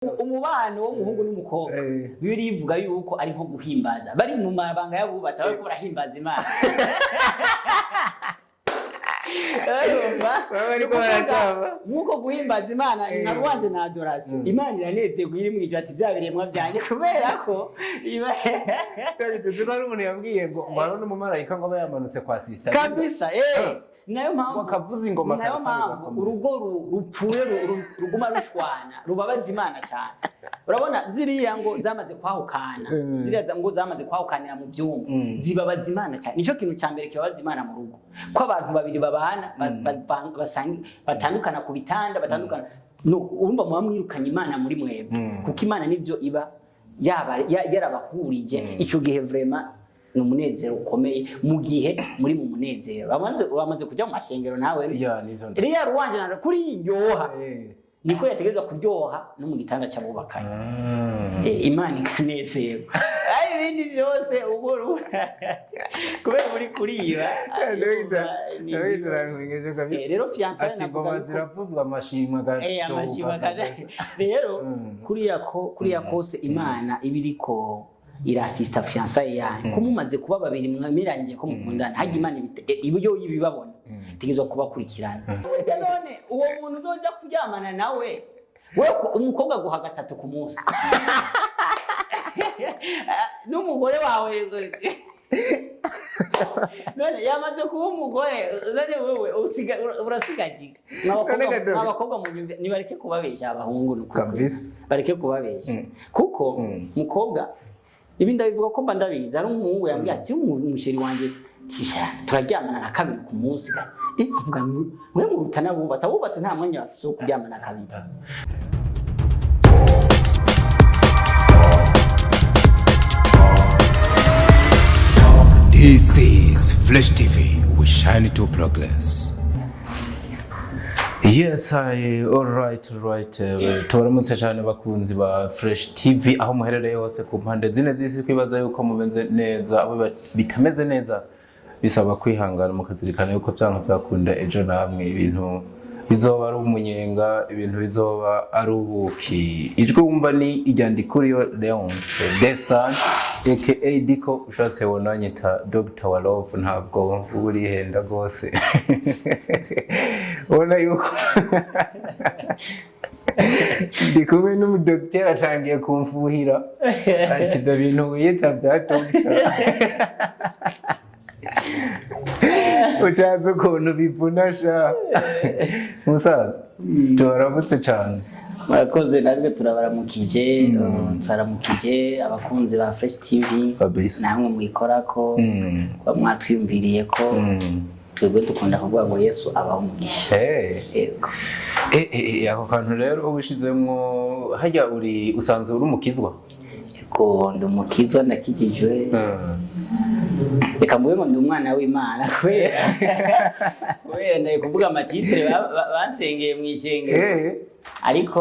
Umubano w'umuhungu n'umukobwa, Bibiliya ivuga yuko ari nko guhimbaza, bari mu mabanga y'abubatsi, bariko barahimbaza Imana. Urumva? Baba bariko Ni ukuvuga, baratamba. nk'uko guhimbaza Imana nka louange na adoration, Imana iranezerwa iri mw'ijuru, ati bya biremwa byanjye, kubera ko iba Tuzi ko hari umuntu yambwiye ngo hariho n'umumarayika ngo aba yamanutse kwa sister. Kabisa, nayo mpamvu Ngo akavuza ingoma nayo karasanga mpamvu gakomeye. Urugo rupfuye ruguma rushwana rubabaza Imana cyane. Urabona ziriya ngo zamaze kwahukana, ziriya ngo zamaze kwahukanira mu byumba, zibabaza Imana cyane. Nicyo kintu cya mbere kibabaza Imana mu rugo, ko abantu babiri babana batandukana ku bitanda, batandukana. No urumva muba mwirukanye Imana muri mwebwe, kuko Imana nibyo iba yaba yarabahurije. Icyo gihe vraiment ni umunezero ukomeye. Mu gihe muri mu munezero, bamaze kujya mu mashengero nawe, Ya, nivyo. Iriya louange na kuri iryoha, niko yategerezwa kuryoha no mu gitanda cy'abubakanye. Imana ikanezerwa. Ayo ibindi byose uhora kubera muri kuriba. Turankwengeje kabisa. Rero fiançailles Ati navuga ingoma yuko ziravuzwa, amashimwe amashimwe agatoka. Rero kuriya kose Imana iba iriko irasista fiançailles yanyu, ko mumaze kuba babiri mwemeranyije ko mukundana, hajya Imana ibyo ibibabona, itegerezwa kubakurikirana. None uwo muntu uzoja kuryamana nawe, wewe umukobwa aguha gatatu ku munsi n'umugore wawe, none yamaze kuba umugore, none wewe urasigagiga. None Gadogo. Abakobwa munyumve, nibareke kubabesha abahungu, ni ukuri. Kabisa. Bareke kubabesha, kuko mukobwa, ibi ndabivuga ko mba ndabizi. Ari umuhungu yambwiye ati umuchéri wanjye tisha turaryamana nka kabiri ku munsi ga. Avuga ngo mwe muruta n'abubatse, abubatse nta mwanya bafite wo kuryamana kabiri. This is Flash TV. We shine to progress. Yes, all right. Tubaramutse cyane bakunzi ba Fresh TV aho muherereye hose ku mpande zine z'isi. Twibaza yuko mumeze neza. Abo bitameze neza bisaba kwihangana, mukazirikana yuko byanka byakunda ejo namwe ibintu bizoba ari umunyenga, ibintu bizoba ari ubuki. Ijwi wumva ni iryandikuriyo Leonce Desan aka Diko, ushatse wonanyita Dr. wa Love, ntabwo uba urihenda rwose. Ubona yuko ndi kumwe n'umudogiteri, atangiye kumfuhira ati ibyo bintu wiyita bya dogita utazi ukuntu bivuna. Sha musaza, tubaramutse cyane. Murakoze, natwe turabaramukije, turaramukije abakunzi ba Fresh TV. Kabisa. Namwe muyikorako, kuba mwatwiyumviriye ko twebwe dukunda kuvuga ngo Yesu abaho umugisha. Hey. Yego. Ako kantu rero uba ushizemwo harya, uri usanzwe uri umukizwa? Yego, ndi umukizwa, ndakijijwe. Reka mvuge ngo ndi umwana w'Imana, kubera ndari kuvuga amatitres bansengeye mu ishengero. Ariko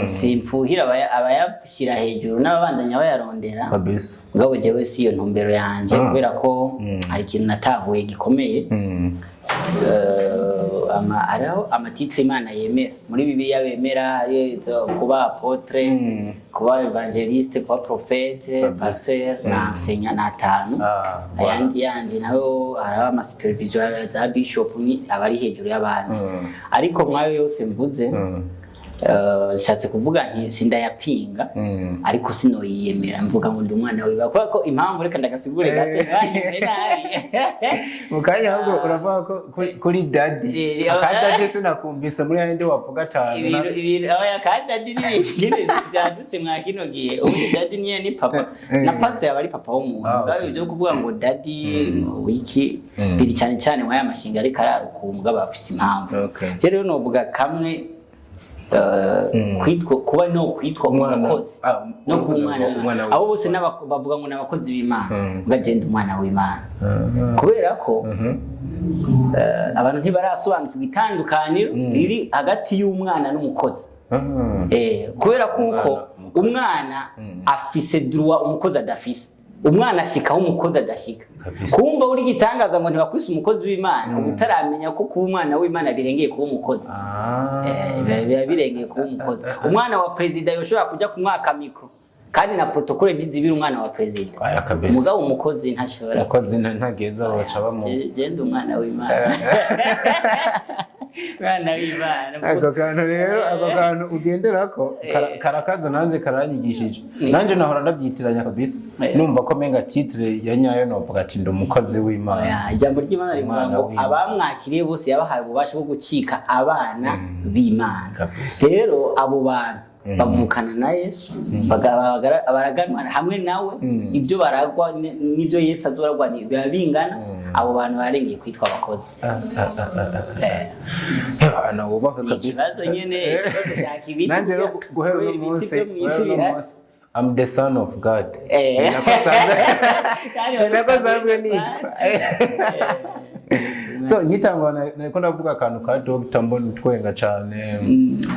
simfuhira abayashyira hejuru n'ababandanya bayarondera. Kabisa. Mugabo jewe si iyo ntumbero yanje, kubera ko hari ikintu natahuye gikomeye. Hariho amatitres Imana yemera muri Bibiliya, bemera ari izo kuba apôtre, kuba évangéliste, kuba prophète, pasteur na enseignant, na atanu. Ah, voilà. Ayandi yandi nayo hariho amasupervision za bishop, ni abari hejuru y'abandi. Ariko mwayo yose mvuze, nshatse kuvuga nti sindayapinga, ariko sinoyiyemera mvuga ngo ndi umwana wiba, kubera ko impamvu, reka ndagasigure gato, ntibanyumve nabi. Mu kanya ahubwo uravuga ko kuri daddy, akadaddy sinakumvise muri yandi wavuga cyane. Ibintu oya, kandi daddy ni ibintu nyine byadutse mwa kino gihe. Ubundi daddy niyo ni papa, na pastor aba ari papa w'umuntu. Ah, Mugabo ibyo kuvuga ngo daddy, ngo wiki, biri cyane cyane muri aya mashinga, ariko araruka mugabo afise impamvu. Je rero novuga kamwe, kwitwa kuba no kwitwa Umwana. umukozi, Ah, no kuba umukozi, umwana umwana. Abo bose bavuga ngo ni abakozi b'Imana, ugagenda umwana w'Imana, kubera ko abantu ntibarasobanukirwa itandukaniro riri hagati y'umwana n'umukozi. Kubera kuko Umwana, umukozi. Umwana afise droit umukozi adafise. Umwana ashika aho umukozi adashika. Kabisa. Kumva uri gitangaza ngo ntibakwise umukozi w'Imana, uba utaramenya ko kuba umwana w'Imana birengeye kuba umukozi. Biba birengeye kuba umukozi. Umwana wa perezida yoshobora kuja kumwaka micro, kandi na protocole ntizibira umwana wa perezida. Aya, kabisa. Mugabo umukozi ntashobora. Umukozi ntageza aho, baca bamu Je ndi umwana w'Imana, umwana w'Imana. Ako kantu rero, ako kantu ugenderako karakaza, nanjye karanyigishije. Nanjye nahora ndabyitiranya kabisa. Numva ko menga titre ya nyayo novuga ati ndi umukozi w'Imana. Oya, ijambo ry'Imana rivuga Umwana ngo w'Imana. abamwakiriye bose yabahaye ububasha bwo gucika abana b'Imana. Kabisa. Rero abo bantu bavukana na Yesu, baraganwa hamwe nawe, ibyo baragwa n'ibyo Yesu azoragwa biba bingana. Abo bantu barengeye kwitwa abakozi. Ebana, wubahwe Ni kabisa. ikibazo nyene cyo gushaka ibiti. Nanjye rero guhera kubera uno ibiti munsi, byo mw'isi guhera uno bihari. munsi, I'm the son of God. Ni nako Kandi ni nako wari nsanzwe usanzwe nitwa. So nkitangwa nariko ndavuga akantu ka Dr. mbona utwenga cane.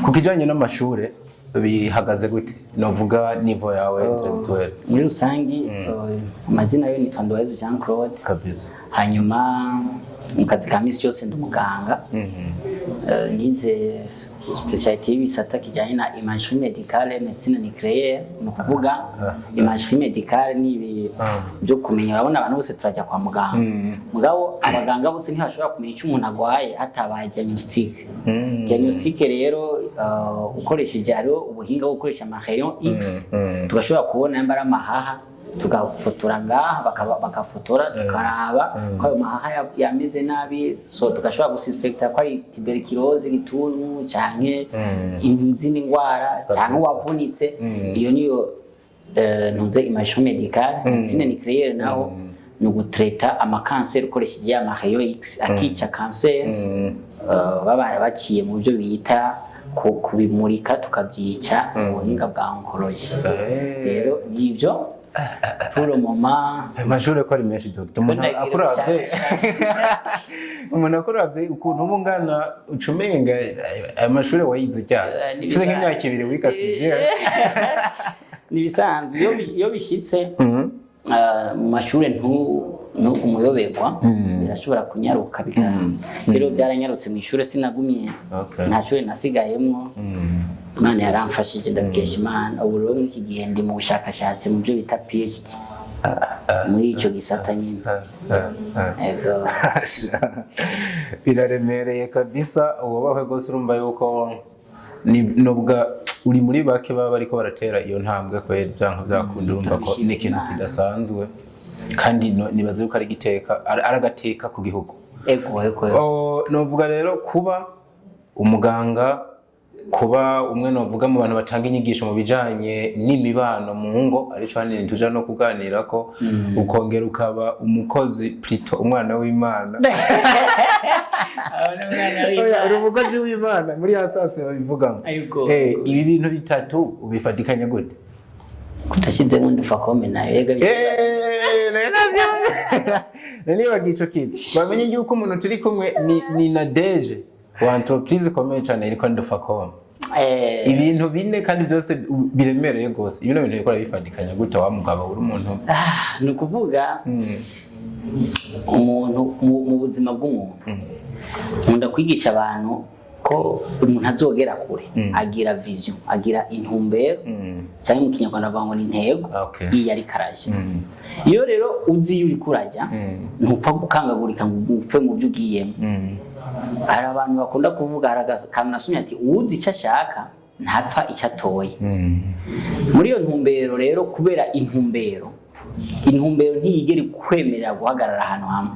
Ku kijanye n'amashure bihagaze gute? Novuga niveau yawe intellectuel. Muri rusangi, amazina yo nitwa Nduwayezu Jean Claude. Kabisa. Hanyuma mu kazi ka misi yose ndi umuganga. Nize spécialité y'ibisata kijyanye na imagerie médicale, médecine nucléaire. Ni ukuvuga imagerie médicale ni ibi byo kumenya, urabona abantu bose turajya kwa muganga, mugabo abaganga bose ntibashobora kumenya icyo umuntu arwaye hatabaye diagnostic. Diagnostic rero, ukoresheje, hariho ubuhinga bwo gukoresha ama rayon X, tugashobora kubona nimba ari amahaha, tugafotora ngaha, bakafotora tukaraba ko ayo mahaha yameze nabi, so tugashobora gususpecta ko ari tuberculose, igituntu, canke izindi ndwara, canke wavunitse. Iyo niyo ntuze imagerie médicale. Médecine nucléaire naho ni ugutreta amakanseri ukoresheje ya ma rayon X akica kanseri, babaye baciye mu byo bita kubimurika tukabyica mu buhinga bwa oncologie. Rero nibyo pour le moment. Ayo mashure ko ari menshi, Dr. Umuntu Ndagira akuravye, umuntu akuravye ukuntu uba ungana, uca umenga ayo mashure wayize ryari? Ni Ufise bisanzwe. nk'imyaka 2 wikasize. Ni ibisanzwe, iyo bishitse mu mashure ntugumuyoberwa, birashobora kunyaruka rero byaranyarutse mu ishure, sinagumye. Nta shure nasigayemwo. Imana yaramfashije, ndabikesha Imana. Ubu rero muri iki gihe ndi mu bushakashatsi mu byo bita PhD muri ico gisata nyine. Ego. Biraremereye kabisa, wubahwe rwose. Urumva yuko nubwa uri muri bake baba bariko baratera iyo ntambwe kweri, byanka byakunda, urumva ko Turabishimira ni ikintu Imana. kidasanzwe, kandi nibaze yuko ari igiteka, ari agateka ku gihugu. Ego. Oh, novuga rero kuba umuganga, kuba umwe novuga mu bantu batanga inyigisho mu bijanye n'imibano mu ngo, arico hanini tuja no kuganirako, ukongera ukaba umukozi, plutôt umwana w'Imana. Abona umwana Oya, w'Imana. uri umukozi w'Imana muri ya sase babivugamo. Ego. Ibi bintu bitatu ubifatikanya gute? Kudashyizemo ndufakome nayo yego. Nari nibagiye ico kintu. Bamenye yuko umuntu turi kumwe ni na DG wa entreprise ikomeye cane iriko Ndufacom. Ibintu bine kandi byose biremereye rwose, ibino bintu bikora bifatikanya gute wa mugabo, uri umuntu? Ah, ni ukuvuga umuntu mu buzima bw'umuntu, nkunda kwigisha abantu ko umuntu azogera kure agira vision, agira intumbero, cyangwa mu Kinyarwanda bavuga ngo ni intego. Iyo ariko araja, iyo rero uzi iyo uriko urajya, ntupfa gukangagurika ngo upfe mu byo ugiyemo. Hari abantu bakunda kuvuga, hari akantu nasomye ati: "Uwuzi icyo ashaka ntapfa icyo atoye." Muri iyo ntumbero rero, kubera intumbero ntiyigera ikwemerera guhagarara ahantu hamwe.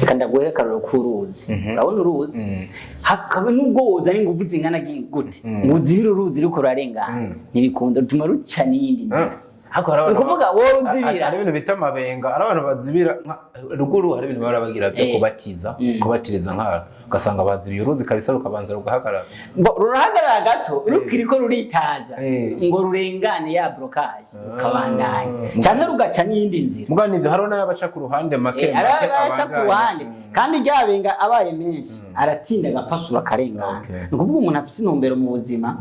Reka ndaguhe akarorero k'uruzi. Urabona uruzi, hakaba nubwo woza n'ingufu zingana gute ngo uzibire uruzi ruriko rurarengana, ntibikunda, rutuma ruca n'iyindi nzira. Ariko hari Ni abantu ukuvuga wowe uzibira. Hari ibintu bita amabenga, hari abantu bazibira ruguru, hari ibintu bahora bagira byo kubatiza, kubatiriza nk'ahantu, ugasanga bazibiye uruzi kabisa, rukabanza rugahagarara. Ngo rurahagarara gato rukiriko ruritaza ngo rurengane ya blocage, rukabandanya cyangwa rugaca n'iyindi nzira. Mugabo nivyo, hariho n'abaca ku ruhande make Hari make abaca ku abandanya. ruhande, kandi ryabenga abaye menshi aratinda agapasura akarengana. Ni ukuvuga umuntu afite intumbero mu buzima,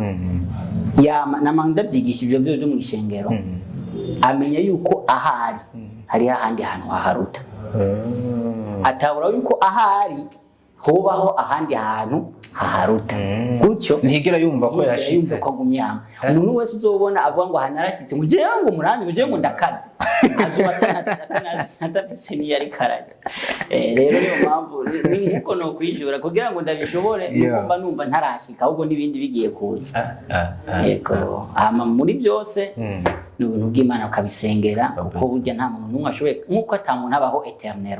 yama nama ndabyigisha ibyo byo mu ishengero. Amenya yuko ahari hariho ahandi hantu haharuta. Atabura yuko ahari hobaho ahandi hantu haharuta gutyo. Ntigera yumva ko Yumva yashitse. ko agumye hamwe. Umuntu wese uzobona avuga ngo aha narashyitse, ngo ugiye ngo murambi, ngo ugiye ngo ndakaze, azoba atafise niyo ariko arajya. Rero niyo mpamvu ni nkuko nokwishura kugira ngo ndabishobore, nuko mba numva ntarashika, ahubwo n'ibindi bigiye kuza. Yego, hama muri byose ni ubuntu bw'Imana, ukabisengera, kuko burya nta muntu n'umwe ashoboye, nk'uko ata muntu abaho éternel.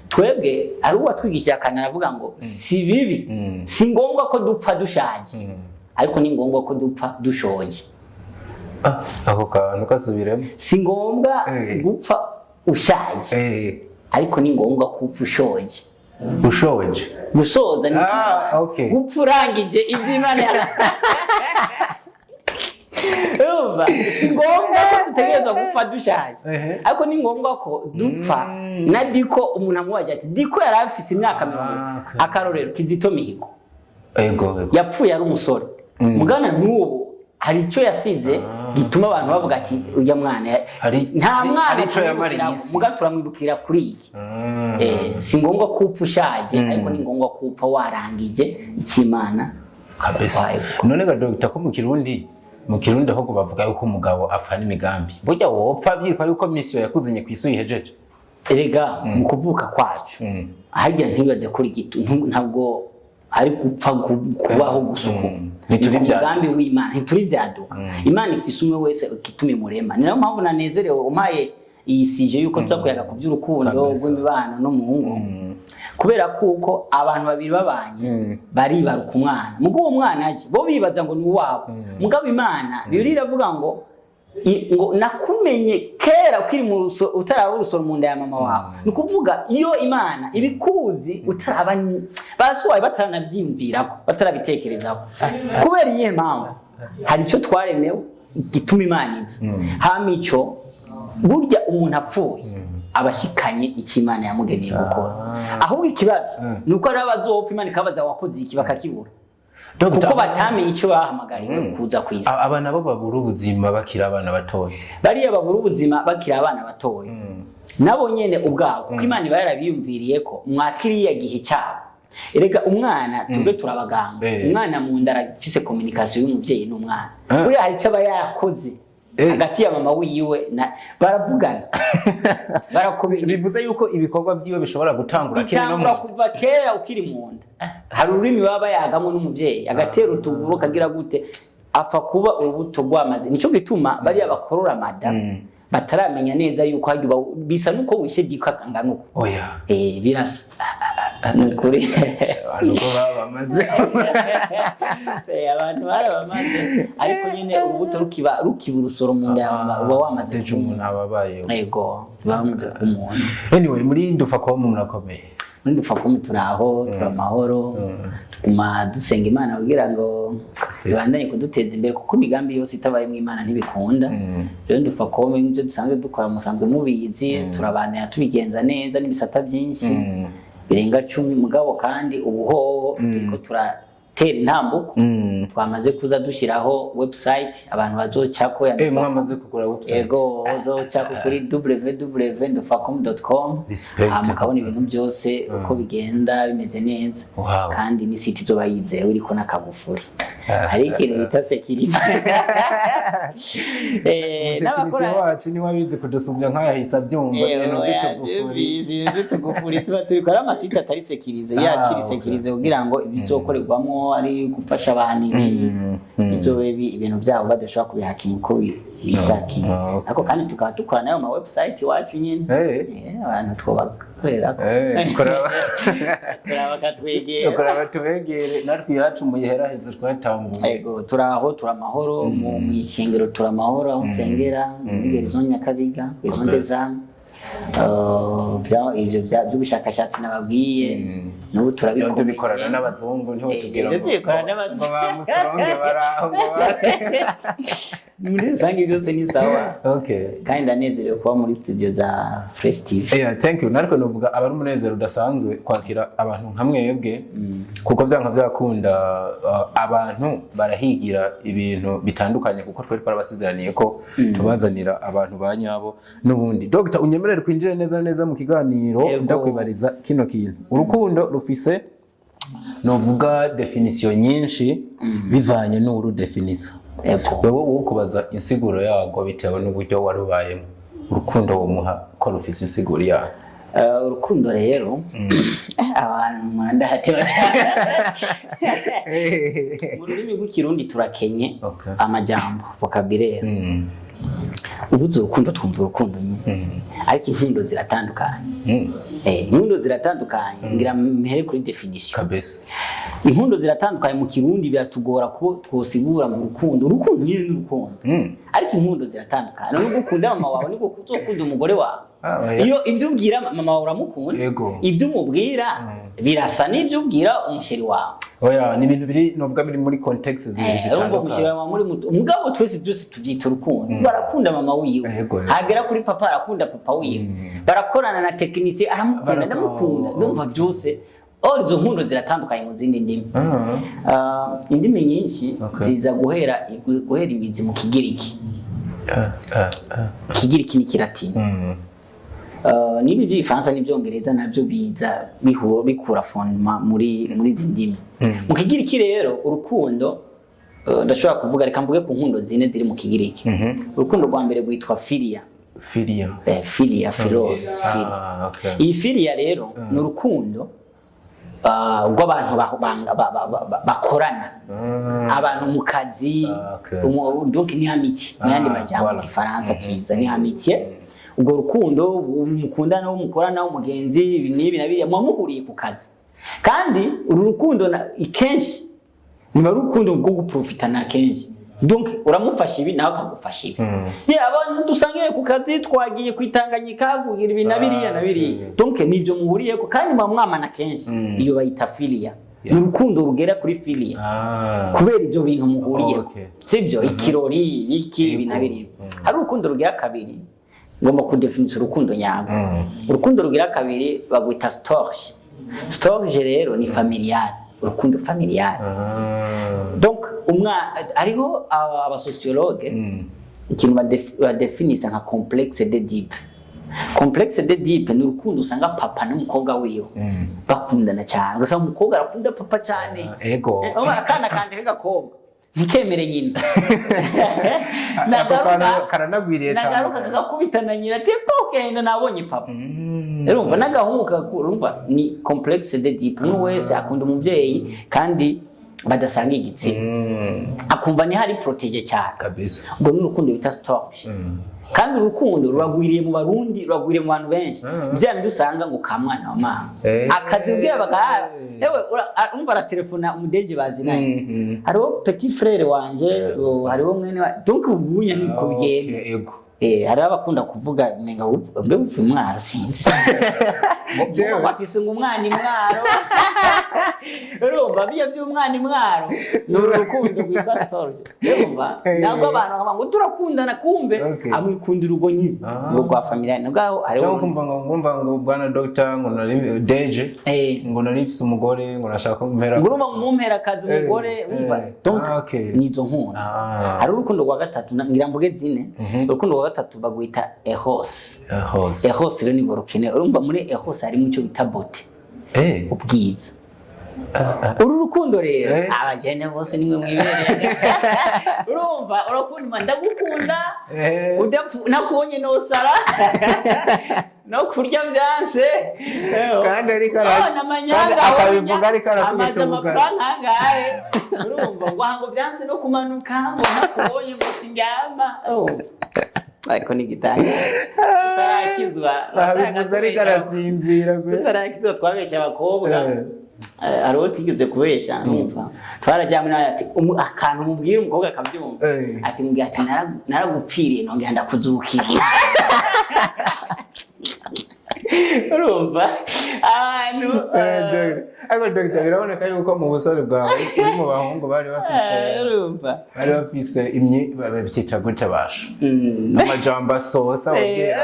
Twebwe ari uwatwigishije akantu, aravuga ngo si bibi, si ngombwa ko dupfa dushaje, ariko ni ngombwa ko dupfa dushoje. Ah, ako kantu kasubiremo. Si ngombwa gupfa ushaje, ariko ni ngombwa ko upfa ushoje. Ushoje. Gusoza ni Ah, okay. gupfa urangije ibyo Imana Urumva, si ngombwa ko dutegerezwa gupfa dushaje, ariko ni ngombwa ko dupfa na diko. Umuntu amubaza ati diko yari afise imyaka 40. Akarorero, Kizito Mihigo Ego, ego. yapfuye ari umusore, mugana n'ubu hari icyo yasize gituma abantu bavuga ati ujya mwana nta mwana hari ico yamariye tumwibukira, isi. muga turamwibukira kuri iyi. Si ngombwa ko upfa ushaje, ariko ni ngombwa ko upfa warangije icyo Imana Kabisa. yaguhaye. None ga dogita, ko mu Kirundi ahubwo bavuga yuko umugabo apfa n'imigambi, burya wopfa byitwa yuko mission yakuzanye ku isi uyihejeje? Erega mu kuvuka kwacu, harya ntibaze kuri gito, ntabwo ari gupfa kubaho gusa uko. Ntituri Ni ku vyaduka. mugambi w'Imana, ntituri byaduka. Imana ifise umwe wese igituma imurema. Ni nayo mpamvu nanezerewe umpaye iyi sujet yuko tuza kuyaga ku by'urukundo rw'imibano n'umuhungu, kubera kuko abantu babiri babanye baribaruka umwana, mugo uwo mwana aje bo bibaza ngo ni uwabo. Mugabo Imana, Bibiliya iravuga ngo ngo nakumenye kera ukiri mu ruso, utaraba urusoro mu nda ya mama wawe. Ni ukuvuga iyo Imana ibikuzi utaraba basobaye, bataranabyiyumvirako, batarabitekerezaho. Kubera iyihe mpamvu? Hari icyo twaremewe gituma Imana iza. Hama ico, burya umuntu apfuye aba ashikanye icyo Imana yamugeneye gukora. Ahubwo ikibazo ni uko hari abazopfa Imana ikabaza wakoze iki, bakakibura, Dr. kuko batamenye icyo bahamagariwe kuza ku isi. Aba nabo babura ubuzima bakiri abana batoya? Bariya babura ubuzima bakiri abana batoya, nabo nyene ubwabo, kuko Imana iba yarabiyumviriye ko mwakiriya gihe cyabo. Erega umwana, twebwe turabaganga, umwana mu nda arafise communication y'umuvyeyi n'umwana. Buriya hari icyo aba yarakoze hagati ya mama wiwe na baravugana, barakomeye. Bivuze yuko ibikorwa byiwe bishobora gutangura akiri no Bitangura mu kuva kera ukiri mu nda. Hari ururimi baba bayagamwo n'umuvyeyi, agatera utuguru, kagira gute, apfa kuba urubuto rwamaze. Nico gituma bariya bakorora amada bataramenya neza yuko harya bisa nuko wishe gikangana uko. Oya. Birasa ni ukuri. Abantu ko baba bamaze. Abantu barabamaze, ariko nyine urubuto rukiba urusoro mu nda ya mama, uba wamaze Deje kuba umuntu aba abayeho. Yego, uba wamaze kuba umuntu. Anyway, muri ndufa kuba umuntu akomeye. Muri dupfa kuba turi aho, turi amahoro, tuguma dusenga Imana kugira ngo ibandanye kuduteza imbere, kuko imigambi yose itabayemo Imana ntibikunda. Rero dupfa kuba ibyo dusanzwe dukora musanzwe mubizi, turabandanya tubigenza neza n'ibisata byinshi birenga 10. Mugabo kandi ubu hoho turiko turatera intambuko, twamaze kuza dushyiraho website abantu bazocako ya Mwamaze kugura website? Ego, uzocako kuri www.ndufacom.com. Respect. Hama ukabona ibintu byose uko bigenda bimeze neza. Kandi ni site izoba yizewe, iriko n'akagufuri, hari ikintu bita sécurité. Umutekinisiye wacu niwe abizi kudusumbya, nk'ayahise abyumva ibintu by'utugufuri. Ibintu by'utugufuri tuba turi ari ama site atari sécurisé, yakiri sécurisé, kugira ngo ibizokorerwamo ari gufasha abantu, ibi bizobe ibintu byabo badashobora kubihakinga uko bishakiye. Ariko kandi tukaba dukora nayo ma website iwacu nyine. Abantu twobakorera bakatwegera. Ukora batubegere, natwe iyacu muyiheraheze twatanguye. Ego, turaho, turi amahoro mu ishengero, turi amahoro aho nsengera muri Gerison Nyakabiga, Gerison des Âmes. Ibyo by'ubushakashatsi nababwiye. N'ubu turabikomeje. Tubikorana n'abazungu, ntiwotubwira Ibyo ngo tubikorana n'abazungu. ngo ba musoronge baraho ngo Muri rusange byose ni sawa. Kandi ndanezerewe kuba muri studio za Fresh TV. Yeah, thank you. Nariko novuga aba ari umunezero udasanzwe kwakira abantu nka mwebwe, kuko byanka byakunda abantu barahigira ibintu bitandukanye, kuko twari twarabasezeraniye ko tubazanira abantu ba nyabo n'ubundi. Dr, unyemerere kwinjira neza neza mu kiganiro. Yego. Ndakwibariza kino kintu: urukundo rufise, novuga, definition nyinshi bivanye n'uru definisa. Wewe wowe kubaza insiguro yarwo bitewe n'uburyo warubayemo, urukundo womuha ko rufise insiguro yayo? Urukundo rero, abantu mwandahateba cyane. Mu rurimi rw'Ikirundi turakenye amajambo, vocabulaire. Ubuze urukundo, twumva urukundo nyine, ariko inkundo ziratandukanye. Inkundo ziratandukanye. Ngira mpere kuri definition. Inkundo ziratandukanye. Mu Kirundi biratugora ko twosigura mu rukundo. Urukundo nyine ni urukundo, ariko inkundo ziratandukanye. Nubwo ukunda mama wawe, nibwo uzokunda umugore wawe. Ah, oya. Iyo ibyo ubwira mama wawe uramukunda, ibyo umubwira birasa n'ibyo ubwira umuchéri wawe. Oya, ni ibintu biri, novuga, biri muri context zibiri Urumva umuchéri zitandukanye. wawe muri muto, mugabo twese byose tubyita urukundo. Barakunda mama wiwe, hagera kuri papa arakunda papa wiwe, barakorana na technicien aramukunda, ndamukunda. Ndumva byose, oh, izo nkundo ziratandukanye mu zindi ndimi. Ah, indimi nyinshi ziza guhera imizi mu Kigiriki. Ikigiriki n'ikilatini. N'ibi by'Igifaransa n'Ibyongereza nabyo biza bikura fondement muri izi ndimi. Mu Kigiriki rero urukundo, ndashobora kuvuga, reka mvuge ku nkundo zine ziri mu Kigiriki. Urukundo rwa mbere rwitwa philia. Philia. Philia, philos, philia. Ah, okay. Iyi philia rero ni urukundo rw'abantu bakorana, abantu mu kazi. Ah, okay. Donc ni amitié mu yandi majambo. Voilà. Mu Gifaransa cyiza ni amitié. Ubwo rukundo mukundana, wo mukorana, umugenzi, ibi n'ibi na biriya, muba muhuriye ku kazi. Kandi uru rukundo kenshi niba ari urukundo rwo guprofitana kenshi. Donc uramufasha ibi, nawe akagufasha ibi. Ni abantu dusangiye ku kazi, twagiye kwitanganyika kugira ibi na biriya na biriya. Donc nibyo muhuriyeko kandi muba mwamana kenshi. Iyo bayita philia. Ni urukundo rugera kuri philia kubera ibyo bintu muhuriyeko. Sibyo, ikirori, iki, ibi na biriya. Hari urukundo rugira kabiri. Ngomba kudefinisa urukundo nyarwo. Urukundo rugira kabiri bagwita storge. Storge rero ni familial, urukundo familial. Donc umwa hariho abasociologue ikintu badefinisa nka complexe d'Oedipe. Complexe d'Oedipe ni urukundo usanga papa n'umukobwa wiwe bakundana cyane, ugasanga umukobwa arakunda papa cyane. Urabona akana kanje k'agakobwa ntikemere nyina. Ako kantu karanagwiriye cyane. Nagaruka kagakubitana nyina ati "Ko genda nabonye papa." Urumva n'agahungu kakura, urumva ni complexe d'Oedipe. Umuntu wese akunda umubyeyi kandi badasanga igitsina, akumva niho ari protégé cyane. Ubwo ni urukundo bita storge. Kandi urukundo ruragwiriye mu Barundi, ruragwiriye mu bantu benshi. Bya bindi usanga ngo ka mwana wa mama, akazi ubwira bagaha ewe, umva aratelefona umudeje bazinanye. Hariho petit frère wanje, hariho mwene wa, donc ubunya niko bigenda. Hariho abakunda kuvuga nenga mbe upfa imwaro, sinzi ngo bafise ngo umwana imwaro. Urumva biya by'umwana imwaro ni urukundo rwitwa storge. Urumva ntabwo abantu bakavuga ngo turakundana, kumbe amwikundira urwo nyine, urwo rwa familia nubwo hariho. Cyangwa kumva ngo ngumva ngo bwana doctor, ngo nari deje, ngo nari mfise umugore, ngo nashaka kumpera. Ngo urumva mu mpera akazi umugore, urumva. Donc ni izo nkunda. Hari urukundo rwa gatatu, ngira mvuge zine. Urukundo rwa gatatu bagwita eros. Eros. Eros rero nirwo rukenewe. Urumva muri eros harimo icyo bita beauté, ubwiza. Uru rukundo rero, abajene bose nimwe mwibereye. Urumva urakunda, ndagukunda, nakubonye nosara no kurya byanse. Kandi ariko Oh, n'amanyanga kandi akabivuga ariko arakubita amaze ubugari. amafaranga angahe. Urumva ngo aha ngo byanse no kumanuka, ngo nakubonye ngo sindyama. Urumva ariko ni gitanga tutarakizwa. Abivuze ariko arasinzira gwe. Tutarakizwa twabeshya abakobwa. Hari uwo twigeze kubesha, numva twarajyamo nawe ati akantu mubwira umukobwa akabyumva. Ati mubwira ati "Naragupfiriye nongera ndakuzukira." Urumva Ahantu Ariko dogita, biraboneka yuko mu busore bwawe uri mu bahungu bari bafise urumva bari bafise imyi, babyita gute basha, amajambo asosa wabwira.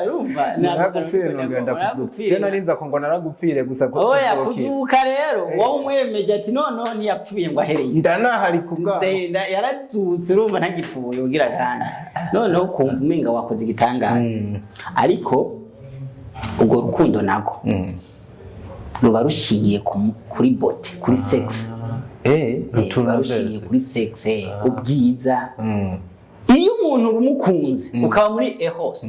Urumva. Naragupfire, nongera ndakuzuka. Je nari nza ko ngo naragupfire gusa ko Oya. kuzokira. Kuzuka rero wowe umwemeje ati noneho ntiyapfuye ngo ahereye Ndanahari ku bwaho. Ndenda yarazutse, urumva ntagipfuye ugira kandi noneho kumva umenga wakoze igitangaza. Ariko urwo rukundo nago ruba rushingiye kuri beauté, kuri sex. Ruba Rutura rushingiye verse. kuri sex, ubwiza. Iyo umuntu rumukunze ukaba muri eros,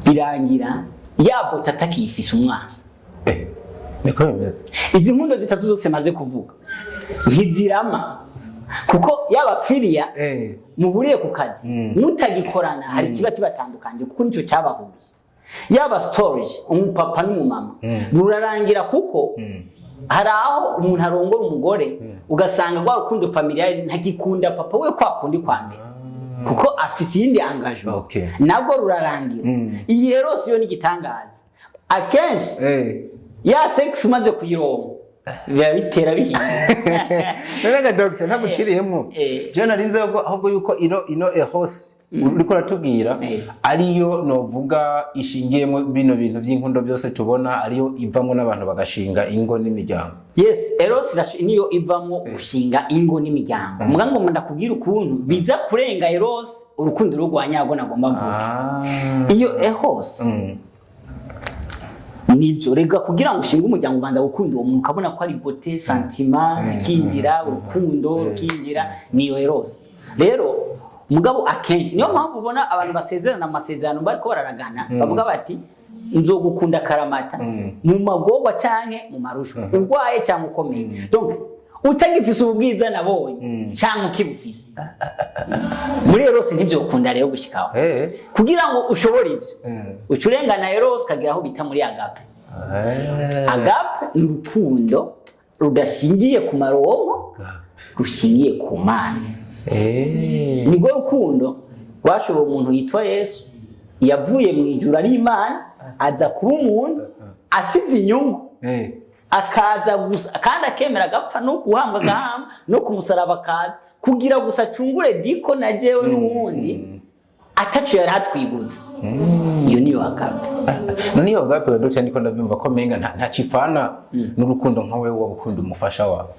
birangira ya beauté atakiyifise umwansi. Niko bimeze. Izi nkundo zitatu zose maze kuvuga ntizirama, kuko yaba philia, muhuriye ku kazi, mutagikorana hari ikiba kibatandukanye, kuko nicyo cyabahuriye. Yaba storge, umupapa n'umumama, rurarangira, kuko hari aho umuntu arongora umugore ugasanga rwa rukundo familial ntagikunda papa we kwa kundi kwa mbere, kuko afise iyindi engagement. Nabwo rurarangira. Iyi eros yo ni igitangaza akenshi. Ya sex umaze kuyironka biba bitera bihinda. None ga doctor, ntaguciriyemwo, je nari nzi ahubwo yuko ino eros uriko uratubwira ariyo novuga ishingiyemo bino bintu by'inkundo byose tubona, ariyo ivamwo n'abantu bagashinga ingo n'imiryango. Yes, eros niyo ivamo gushinga ingo n'imiryango. Muga ngo ndakubwira ukuntu biza kurenga eros, urukundo rwa nyarwo nagomba mvuge. Iyo eros, nibyo rega, kugira ngo ushinge umuryango ubanza gukunda uwo muntu, ukabona ko ari beauté, sentiments zikinjira, urukundo rukinjira, niyo eros rero. Mugabo akenshi niyo mpamvu ubona abantu basezerana amasezerano bariko bararagana, bavuga bati: "Nzogukunda karamata mu magorwa canke mu marushwa, urwaye cyangwa ukomeye." Donc utagifise ubwiza nabonye cyangwa ukibufise, muri eros ntibyokunda rero gushikaho. Kugira ngo ushobore ibyo, uca urengana eros ukagera aho bita muri agape. Agape ni urukundo rudashingiye ku maronko, rushingiye ku Mana. Nirwo rukundo rwashoboye umuntu yitwa Yesu, yavuye mu ijuru ari Imana, aza kuba umuntu asize inyungu, akaza gusa kandi akemera agapfa no guhambwa, agahamba no ku musaraba, akaza kugira gusa acungure diko na jewe n'uwundi ataco yari atwiguza. Iyo niyo agape. None iyo agape ga doctor, ndiko ndabyumva ko menga nta cifana n'urukundo nka wewe wabukunda umufasha wawe.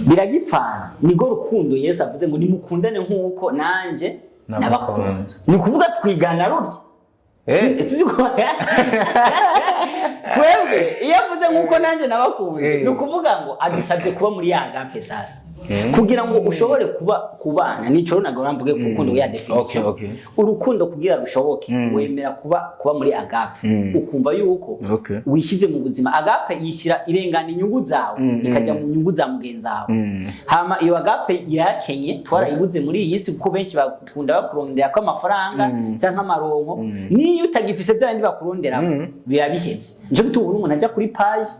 Biragipfana. Nirwo rukundo Yesu avuze ngo: "Nimukundane nk'uko nanjye nabakunze." Nabakunze. Ni ukuvuga twigana rurya. Twebwe iyo avuze "nk'uko nanjye nabakunze", ni ukuvuga ngo adusabye kuba muri ya agape. Sasa kugira ngo ushobore kuba kubana, nico nagora mvuge ku rukundo ya definition. Urukundo kugira rushoboke, wemera kuba muri agape, ukumva yuko wishyize mu buzima. Agape yishyira irengana inyungu zawe, ikajya mu nyungu za mugenzi wawe. Hama iyo agape irakenye, twarayibuze muri iyi si, kuko benshi bakunda bakurondera ko amafaranga cyangwa amaronko. Niyo utagifise bya bindi bakurondera, biba biheze. Nico gituma ubona umuntu ajya kuri page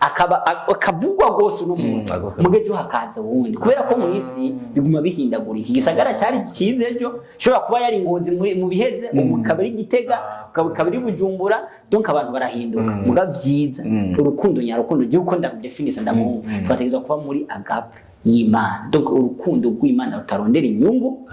akaba akavugwa rwose uno munsi, mugejo hakaza uwundi, kubera ko mu isi biguma bihindagurika. Igisagara cyari cyiza ejo ishobora kuba yari Ngozi muri mu biheze, ubu ikaba ari Gitega, ikaba ari Bujumbura. Donc abantu barahinduka. Muga byiza, urukundo nyarukundo, gihe uko ndabudefinisa ndabumva, twategerezwa kuba muri agape y'Imana, donc urukundo rw'Imana rutarondera inyungu.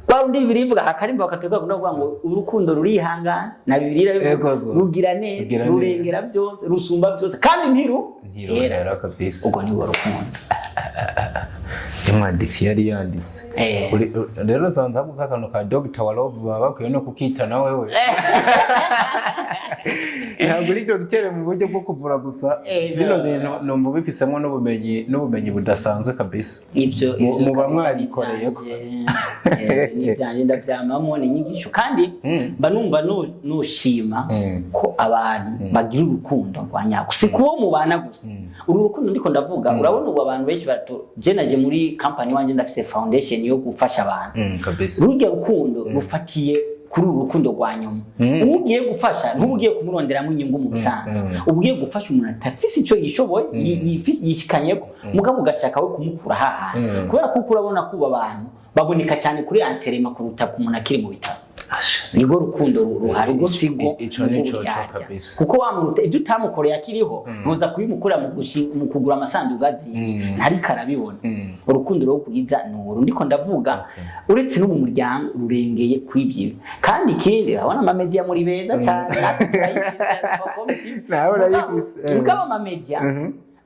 Rwa rundi Bibiliya ivuga, akarimba bakatubwira, bakunda kuvuga ngo urukundo rurihangana, na Bibiliya irabivuga, rugira neza, Rugira neza. rurengera byose, rusumba byose, kandi ntiru Ntiruhera kabisa. Ubwo nibwo rukundo. Umwanditsi yari yanditse. Rero nsanze ahubwo akantu ka Dr wa Love baba bakwiye no kukita na wewe. Ntabwo uri dogiteri mu buryo bwo kuvura gusa. Bino No. bintu numva ubifisemo n'ubumenyi budasanzwe kabisa. Ibyo ibyo Muba kabisa. mwarikoreye ko. Ni ibyanjye, ndabyamamo, ni inyigisho, kandi mba numva nushima ko abantu bagira urukundo rwa nyarwo, si kuwo mubana gusa. Uru rukundo ndiko ndavuga, urabona ubu abantu benshi bato, je naje muri company wanje ndafise foundation yo gufasha abantu. Kabisa. Rurya rukundo rufatiye kuri uru rukundo rwa nyuma. Uwo ugiye gufasha ntuba ugiye kumuronderamo inyungu mu busanzwe, uba ugiye gufasha umuntu atafise icyo yishoboye, yishikanyeko, mugabo ugashaka we kumukura hahantu, kubera ko urabona ko ubu abantu baboneka cyane kuri enterrement kuruta ku muntu akiri mu bitaro. Nibwo rukundo ruhari, ubwo sigo Ico nico co uburyarya. kabisa. Kuko wa muntu ibyo utamukoreye akiriho, ntuza kubimukorera mu kugura amasanduku aziye ntariko arabibona. Urukundo rwo kwiza ni uru ndiko ndavuga, uretse no mu muryango rurengeye kw'ibyo. Kandi ikindi, urabona amamedia muri beza cyane, natwe turayifise, Alpha TV. Nawe urayifise, eh. Mugabo amamedia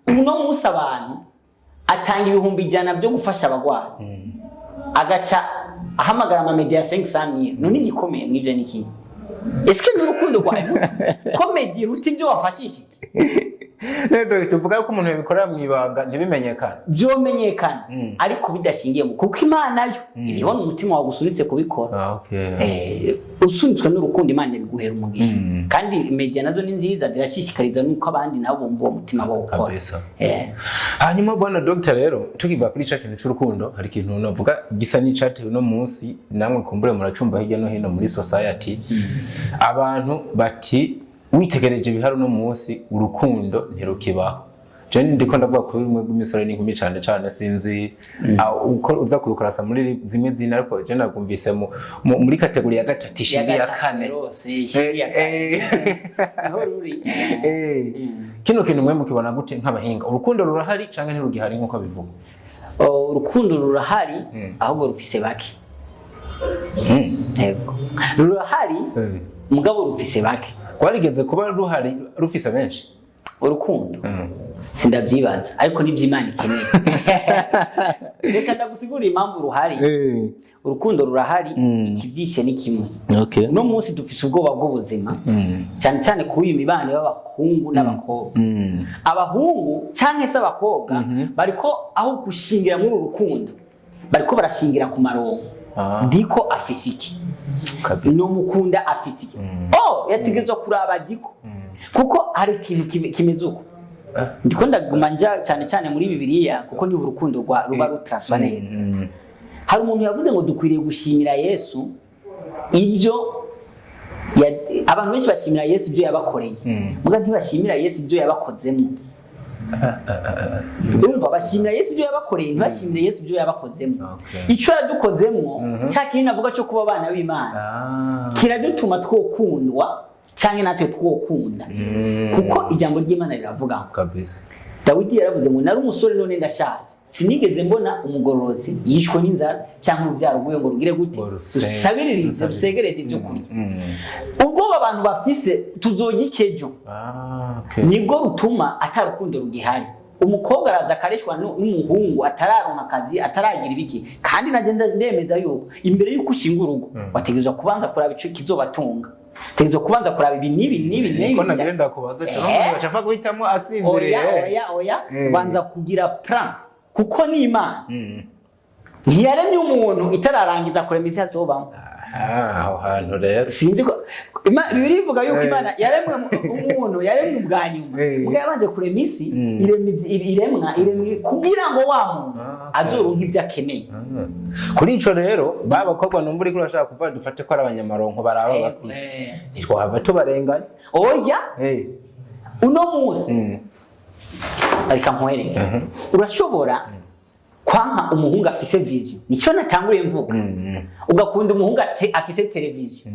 uno munsi, abantu atanga 100,000 byo gufasha abagwayi, agaca ahamagara amamedia ya 500,000. None igikomeye mw'ivyo ni kimwe, eske ni urukundo rwawe comédie iruta ibyo wafashishije? Rero tuvuga ko umuntu yabikorera mu ibanga ntibimenyekane. Byomenyekana, ariko bidashingiye mu kuko Imana yo ibibona umutima wawe usunitse kubikora. Ah, okay. Usunitswe n'urukundo, Imana ibiguhera umugisha. Kandi media nazo ni nziza, zirashishikariza nuko abandi nabo bumva uwo mutima wo gukora. Kabisa. Hanyuma bwana Dr, rero tukiva kuri ca kintu c'urukundo, hari ikintu navuga gisa n'icatewe uno munsi, namwe kumbure muracumva hirya no hino muri society. Abantu bati witegereje ibihari uno munsi, urukundo ntirukibaho. Je ndiko ndavuga kuri rumwe rw'imisore n'inkumi cane cane, sinzi uko uza kurukarasa muri zimwe zina, ariko je nagumvise muri catégorie ya gatatu ishiri ya kane. Rose ishiri ya kane. Niho ruri. Kino kintu mwe mukibona gute nk'abahinga? Urukundo rurahari canke ntirugihari nk'uko bivugwa? Oh, urukundo rurahari, ahubwo rufise bake. Yego, rurahari, mugabo rufise bake. Rwarigeze kuba ruhari rufise benshi? Urukundo sindabyibaza, ariko nibyo Imana ikeneye. Reka ndagusigurira impamvu ruhari. Urukundo rurahari, ikibyishe ni kimwe. Uno munsi dufise ubwoba bw'ubuzima, cyane cyane kuri iyi mibano y'abahungu n'abakobwa. Abahungu cyangwa se abakobwa bariko aho gushingira muri uru rukundo, bariko barashingira ku marongo. Diko afise iki? Kabisa. Nomukunda afise iki? Oh, yategerezwa kuraba diko, kuko hari ikintu kimeze uko. Ndiko ndaguma nja cyane cyane muri Bibiliya, kuko niho urukundo rwa ruba rutraswa neza. Hari umuntu yavuze ngo dukwiriye gushimira Yesu ibyo abantu benshi bashimira Yesu ibyo yabakoreye, muga ntibashimira Yesu ibyo yabakozemo. Urumva, bashimira Yesu ibyo yabakoreye, ntibashimire Yesu ibyo yabakozemo. Icyo yadukozemo, cya kintu navuga cyo kuba abana b'Imana, kiradutuma twokundwa cyangwa natwe twokunda, kuko ijambo ry'Imana riravuga ngo Dawidi yaravuze ngo: "Nari umusore, none ndashaje, sinigeze mbona umugororotsi yishwe n'inzara, cyangwa urubyaro rw'iwe ngo rugire gute?" Ngo Rusabiririze, rusabirize. Rusegereze ibyo kurya. Ubwoba abantu bafise tuzojya ikejo, Ah, okay. nibwo rutuma atarukundo rugihari. Umukobwa araza akareshwa n'umuhungu atararonka akazi, ataragira ibiki. Kandi nanjye ndemeza yuko imbere yuko ushinga urugo, wategerezwa kubanza kuraba ico kizobatunga, tegerezwa kubanza kuraba ibi n'ibi n'ibi n'ibi. Niko nagira ndakubaza cyo, umuntu baca apfa guhitamo asinziriye. Oya, oya, oya. Banza kugira plan, kuko ni Imana ntiyaremye umuntu itararangiza kurema ivyo azobamwo. Ah, aho hantu rero. Sinzi ko Bibiliya ivuga yuko Imana yaremwe umuntu yaremwe ubwa nyuma, ubwo yabanje kurema isi, irema iremwa iremwa kugira ngo wa muntu azoronke ibyo akeneye. Kuri ico rero, ba bakobwa numva uriko urashaka kuvuga, dufate ko ari abanyamaronko baraba bafise, ntitwahava tubarenganya? Oya. Uno munsi reka nkwereke, urashobora kwanka umuhungu afise vision, nicyo natanguriye mvuga, ugakunda umuhungu afise televiziyo.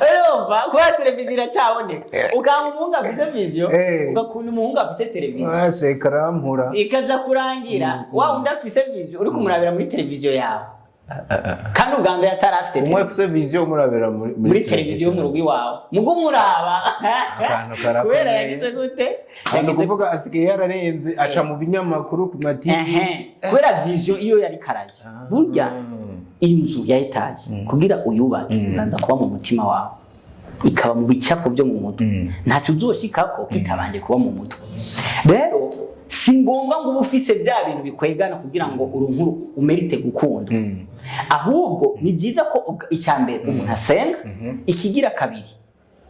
Urumva, kubera televiziyo iracyaboneka, ukanga umuhungu afise vision, ugakunda umuhungu afise televiziyo. Asheka arampura. Ikaza kurangira wa wundi afise vision uri kumurabira muri televiziyo yawe, kandi ubwa mbere atari afite Umwe televiziyo. afise vision, umurabira muri Muri televiziyo mu rugo iwawe, mugo umuraba Akantu karakomeye. kubera yagize gute? Ni ukuvuga asigaye yararenze, aca mu binyamakuru, ku ma TV. Ehe, kubera vision iyo yari karaje. Burya inzu ya étage kugira uyubake, ubanza kuba mu mutima wawe, ikaba mu bicapo byo mu mutwe. Ntacyo uzoshikako kitabanje kuba mu mutwe. Rero si ngombwa ngo ube ufise bya bintu bikwegana kugira ngo uronke umérite gukunda. Ahubwo ni byiza ko icya mbere umuntu asenga, ikigira kabiri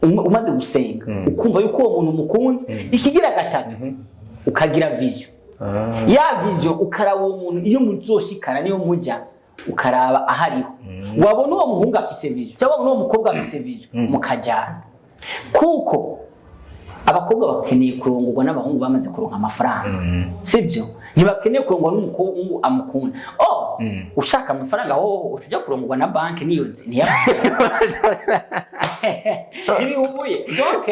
umaze gusenga ukumva yuko uwo muntu umukunze, ikigira gatatu ukagira vision. Ya vision, ukaraba uwo muntu iyo muzoshikana, niyo mujya, ukaraba ahariho, wabona uwo muhungu afise vision cyangwa wabona uwo mukobwa afise vision, mukajyana. Kuko abakobwa bakeneye kurongorwa n'abahungu bamaze kuronka amafaranga, sibyo? Ntibakeneye kurongorwa n'umuhungu amukunda. Oh. Oh, ushaka amafaranga hoho uca uja kurongorwa na banki, niyo niyo ntibihuye. Donc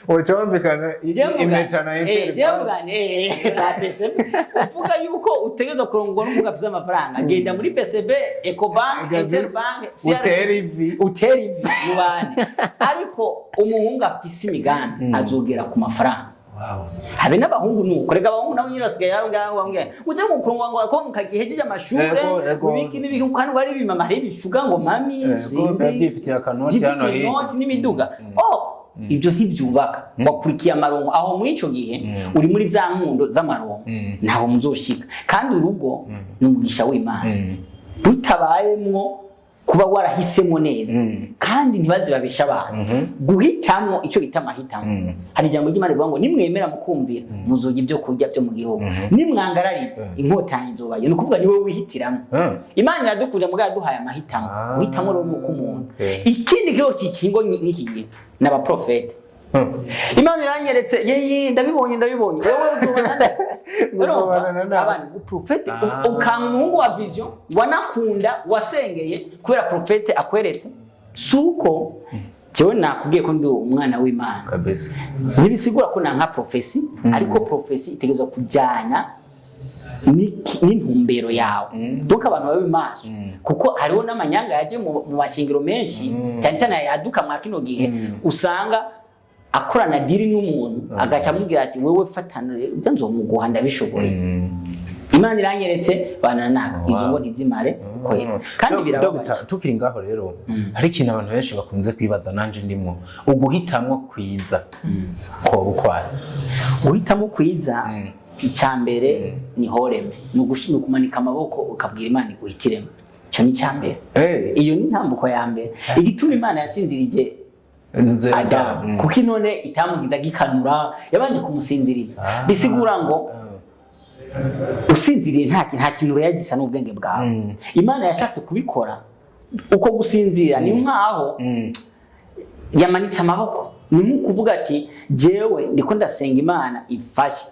Uca wambikana impeta na jewe za BCB, uvuga yuko utegerezwa kurongorwa n'umugabo afise amafaranga, genda muri BCB, Ecobank, Kabisa. Interbank, CRB, Utera ivi. utera ivi mubane. Ariko umuhungu afise imigambi azogera ku mafaranga. Habe n'abahungu nuko rega, abahungu nabo nyine basigaye aho ngaho bambwira uje ngo kurongora ngo ko mukagihejeje amashure, Ego, ego. ibiki n'ibiki, kandi wari bimama hari ibishuga ngo mami Ego, sinzi, biba byifitiye akanoti hano byifitiye hirya. inoti n'imiduga. Oh, ibyo ntibyubaka, wakurikiye amaronko aho. Muri ico gihe uri muri za nkundo z'amaronko, ntaho muzoshika. Kandi urugo ni umugisha w'Imana, rutabayemwo kuba warahisemo neza. Kandi ntibaze babesha abantu guhitamwo icyo bita amahitamo. Hari ijambo ry'Imana rivuga ngo nimwemera mukumvira, muzojya ibyo kurya byo mu gihugu, nimwangarariza inkotanyi izobayo. Ni ukuvuga ni wowe wihitiramo. Imana iradukunda, mugabo yaduhaye amahitamo. Guhitamo rero ni uko umuntu. Ikindi kiriho kikingo n'iki gihe ni abaprofete. Imana iranyeretse yeye, ndabibonye, ndabibonye, wowe uzobana. Uzobana na- Abantu profete, ukanga umuhungu wa vision wanakunda wasengeye kubera profete akweretse. Suko jewe nakubwiye ko ndi umwana w'Imana, Kabisa. ntibisigura ko nanka prophétie, ariko prophétie itegerezwa kujyana n'intumbero yawe. Donc abantu babe maso, kuko hariho n'amanyanga yaje mu mashingiro menshi, cyane cyane yaduka mwa kino gihe, usanga akorana deal n'umuntu, agaca amubwira ati: "Wewe fatana ibyo nzomuguha, ndabishoboye, Imana iranyeretse bananaka." Izo ngo ntizimare kwezi kandi birababaje. Dr. Tukiri ngaho rero, hari ikintu abantu benshi bakunze kwibaza, nanje ndimwo: uguhitamwo kwiza koba ukwaye? Guhitamo kwiza, icya mbere ni horeme, ni ukumanika amaboko ukabwira Imana iguhitiremo. Icyo ni icya mbere. Iyo ni intambuko ya mbere. Igituma Imana yasinzirije Nze Adamu, kuko inone itamugiza gikanura, yabanje kumusinziriza. Bisigura ngo usinziriye nta kintu rero gisa n'ubwenge bwawe. Imana yashatse kubikora uko. Gusinzira ni nkaho yamanitse amaboko, ni nko kuvuga ati: "Jewe ndiko ndasenga Imana imfashe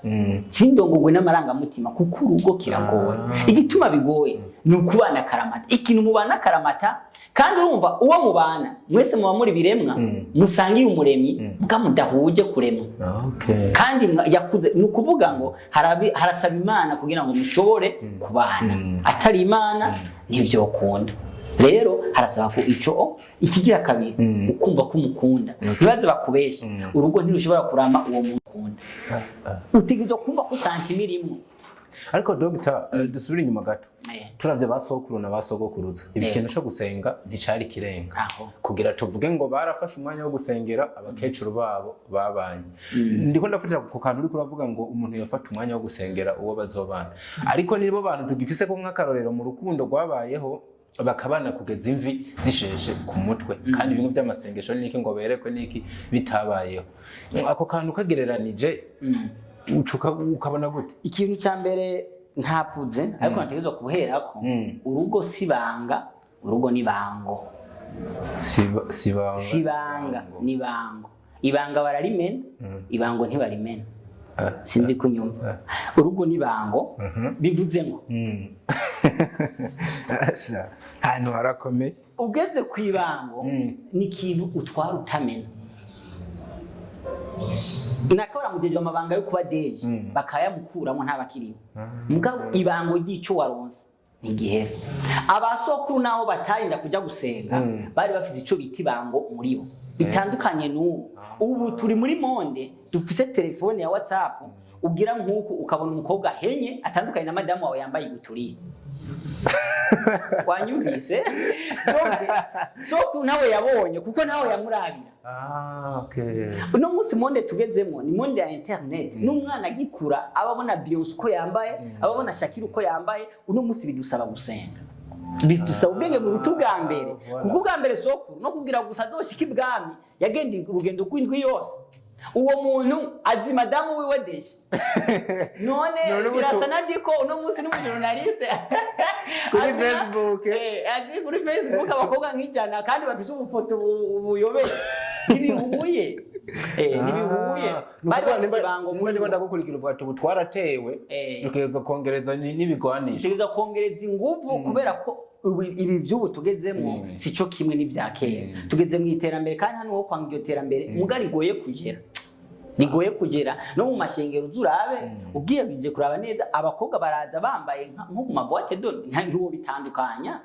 sindongogwe n'amarangamutima," kuko urugo kiragoye. Igituma bigoye ni ukubana akaramata, ikintu mubana akaramata. Kandi urumva uwo mubana mwese muba muri biremwa musangiye umuremyi, mbwa mudahuje kuremwa. Kandi yakuze, ni ukuvuga ngo harasaba Imana kugira ngo mushobore kubana. Atari Imana ntivyokunda. Rero harasaba ko ico ikigira kabiri, ukumva ko umukunda. Ntibaze bakubeshe, urugo ntirushobora kurama uwo muntu ukunda. Utegerezwa kumva ko sentiment irimwo. Ariko dogita, dusubire inyuma gato. Turavye ba sokuru na ba sogokuruza, ibi kintu cyo gusenga nticari kirenga Aho. kugira tuvuge ngo barafashe umwanya wo gusengera abakecuru babo babanye. Ndiko ndafatira ku kantu uriko uravuga ngo umuntu yafata umwanya wo gusengera uwo bazobana, ariko nibo bantu tugifise ko nk'akarorero mu rukundo rwabayeho, bakabana kugeza imvi zisheshe ku mutwe, kandi bimwe by'amasengesho niki ngo berekwe niki bitabayeho. Ako kantu kagereranije, ucuka ukabona gute? Ikintu cya mbere ntapfuze, ariko nategerezwa kuherako: urugo si banga, urugo ni bango. Sibanga. Si banga, ni bango. Ibanga bararimena, ibango ntibarimena. Sinzi kunyumva. Urugo ni bango, bivuze ngo Ahantu harakomeye. Ugeze ku ibango, ni ikintu utwara utamena. Nakabara mugejeje amabanga yo kuba deje, bakayamukuramo, ntabakiriho. Mugabo ibango ry'ico waronse ntigihera. Abasokuru naho batarinda kujya gusenga, bari bafise ico bita ibango muri bo, bitandukanye n'ubu. Ubu turi muri monde dufise telefone ya WhatsApp, ugira nk'uku ukabona umukobwa ahenye atandukanye na madamu wawe yambaye iguturiye. Wanyumvise? Donc, sokuru nawe yabonye kuko nawe yamurabira. Ah, okay. Uno munsi monde tugezemo ni monde ya internet, n'umwana agikura aba abona Beyonce uko yambaye, aba abona Shakira uko yambaye. Uno munsi bidusaba gusenga, bidusaba ubwenge buruta ubwa mbere, kuko ubwa mbere sokuru no kugira gusa azoshika ibwami yagenda urugendo rw'indwi yose. Uwo muntu azi madamu wiwe déjà. None None ubu birasa na ndiko uno munsi n'umujournaliste Kuri Azina- Facebook. Azi kuri Facebook abakobwa nk'ijana kandi bafise ubufoto buyobeye. Ntibihuye. Ntibihuye. Bari bafise ibango muri muri bo. Ndagukurikira, uvuga ati ubu twaratewe, tukeza kongereza n'ibigwanisho. Tutegerezwa kongereza inguvu kubera ko ibi by'ubu tugezemo si cyo kimwe n'ibya kera. Tugeze mu iterambere, kandi hano ho kwanga iryo terambere muga rigoye kugera, rigoye kugera no mu mashengero. Uzurabe, ugiye ugiye kuraba neza, abakobwa baraza bambaye nko mu ma boîte de nuit, ntiwo bitandukanya.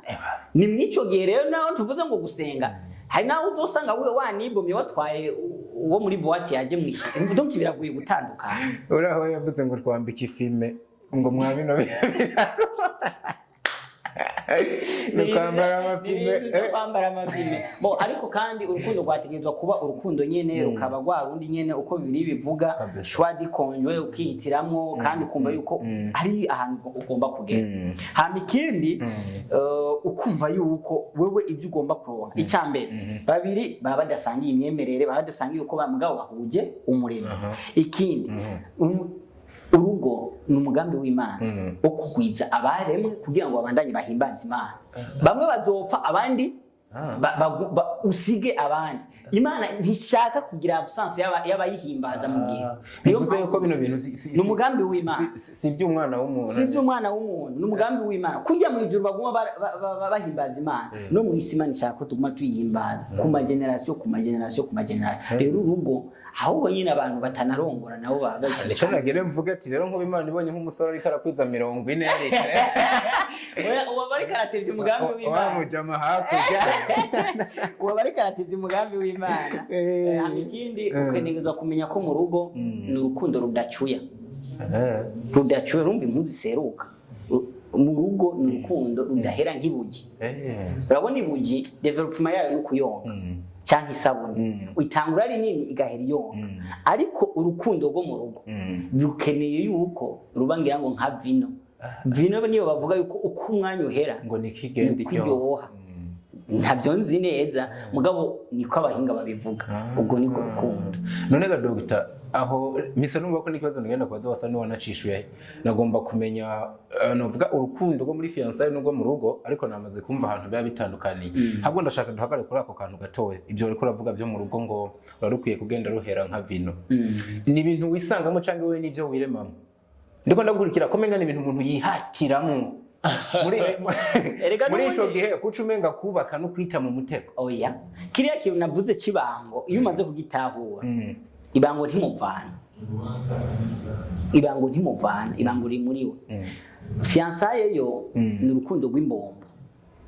Ni mw'ico gihe rero naho tuvuze ngo gusenga, hari naho uzosanga we wanibomye, watwaye uwo muri boîte yaje mwishyura. Donc biragoye gutandukanya. Uraho yavuze ngo twambike ifime, ngo mwa bino ni kwambara amafime. Ni ibintu kwambara amafime bo. Ariko kandi urukundo rwategerezwa kuba urukundo nyene, rukaba rwa rundi nyene uko bibiri bivuga. Kabisa. Choix du conjoint, ukihitiramwo kandi ukumva yuko hari ahantu ugomba kugera. Hama ikindi, ukumva yuko wewe ibyo ugomba kuronka, icya mbere, babiri baba badasangiye imyemerere, baba badasangiye uko mugabo bahuje umurimo. Ikindi, urugo ni umugambi w'Imana wo kugwiza abaremwe kugira ngo babandanye bahimbaze Imana. Bamwe bazopfa, abandi usige abandi. Imana ntishaka kugira absence y'abayihimbaza mu gihe. Niyo Bivuze mpamvu- yuko bino bintu Ni umugambi w'Imana. si iby'umwana w'umuntu. Si iby'umwana w'umuntu, ni umugambi w'Imana. Kujya mu ijuru baguma bahimbaza Imana, no mu isi Imana ishaka ko tuguma tuyihimbaza ku ma génération, ku ma génération, ku ma génération. Rero urugo, ahubwo nyine abantu batanarongora nabo baba bashyize. Nico nagere mvuge ati rero nk'ubu Imana ibonye nk'umusore ariko arakwiza 40 yaricaye. Oya, uwo bariko aratevya umugambi w'Imana. Wamujama hakurya. Uwo bariko aratevya umugambi w'Imana. Hama ikindi, ukenerezwa kumenya ko mu rugo ni urukundo rudacuya, rudacuya. Urumva impuzu iseruka. Mu rugo ni urukundo rudahera nk'ibugi. Urabona ibugi, développement yayo ni ukuyonga, cyangwa isabune itangura ari nini igahera iyonga. Ariko urukundo rwo mu rugo rukeneye yuko ruba, ngira ngo nka vino. Vino niyo bavuga yuko uko umwanya uhera ngo nikigenda niko iryoha. Ntabyo nzi neza, mugabo niko abahinga babivuga. Ubwo niko rukundo. None ga dogita, aho mise numva ko n'ikibazo ngenda kubaza wasa n'uwanacishuye. Nagomba kumenya, novuga urukundo rwo muri fiançailles n'urwo mu rugo, ariko namaze kumva ahantu biba bitandukaniye. Ahubwo ndashaka duhagarare kuri ako kantu gatoya, ibyo uriko uravuga byo mu rugo ngo ruba rukwiye kugenda ruhera nka vino. Ni ibintu wisangamo cyangwa wowe n'ibyo wiremamo? Ndiko ndagukurikira ko menga ni ibintu umuntu yihatiramwo muri Erega muri ico n'ubundi- gihe, kuca umenga kubaka no kwita mu mutego. Oya, kiriya kintu navuze cy'ibango, iyo umaze kugitahura, ibango ntimuvana, ibango ntimuvana, ibango riri muri we. Fiançailles yo ni urukundo rw'imbombo,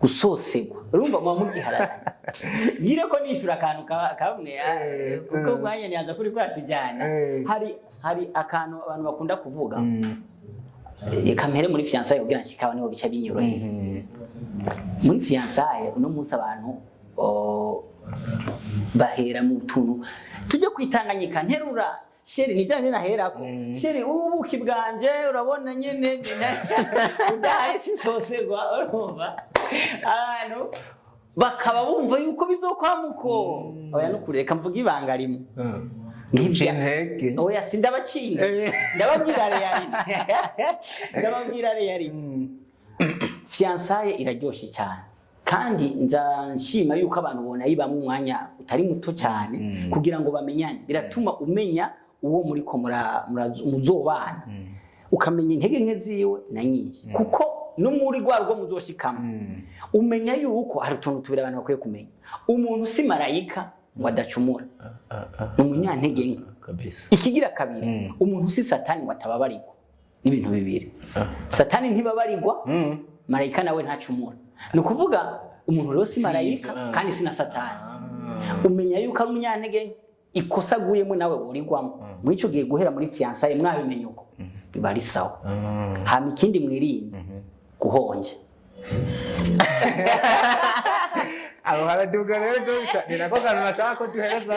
gusosegwa. Urumva muba mugihararanye. Ngire ko nishura akantu kamwe, kuko umwanya ntiyaza kuri kuratujyana. Hari akantu abantu bakunda kuvuga. Reka mpere muri fiançailles kugira nshikaho, niho bica binyorohera. Muri fiançailles uno munsi abantu, bahera mu tuntu tujye kwitanganyika. Nterura chéri, ni bya naherako: "Chéri, ubuki bwanje, urabona nyene udahari sisosegwa." Urumva abantu bakaba bumva yuko bizokwamuko. Oya, nukuri, reka mvuge ibanga rimwe. Uca intege. Oya, sindabacinze, ndababwira réalité, ndababwira réalité. Fiançailles iraryoshe cyane, kandi nza nshima yuko abantu bonayibamo umwanya utari muto cyane kugira ngo bamenyane. Biratuma umenya uwo muri ko muzobana, ukamenya intege nke ziwe na nyinshi, kuko no muri rwa rugo muzoshikamo umenya yuko hari utuntu tubiri abantu bakwiye kumenya: umuntu si marayika ngo adacumura, ni umunyantege nke. Ikigira kabiri, umuntu si Satani ngo atababarirwa. N'ibintu bibiri: Satani ntibabarirwa, marayika nawe ntacumura. Ni ukuvuga umuntu rero si marayika kandi si na Satani. Umenya yuko ari umunyantege nke, ikosa aguyemo nawe urigwamo. Muri icyo gihe, guhera muri fiançailles mwabimenye uko, biba ari sawa. Hama ikindi, mwirinde guhonja. Aho haraduga rero dogita, ni nako kantu nashaka ko duhereza.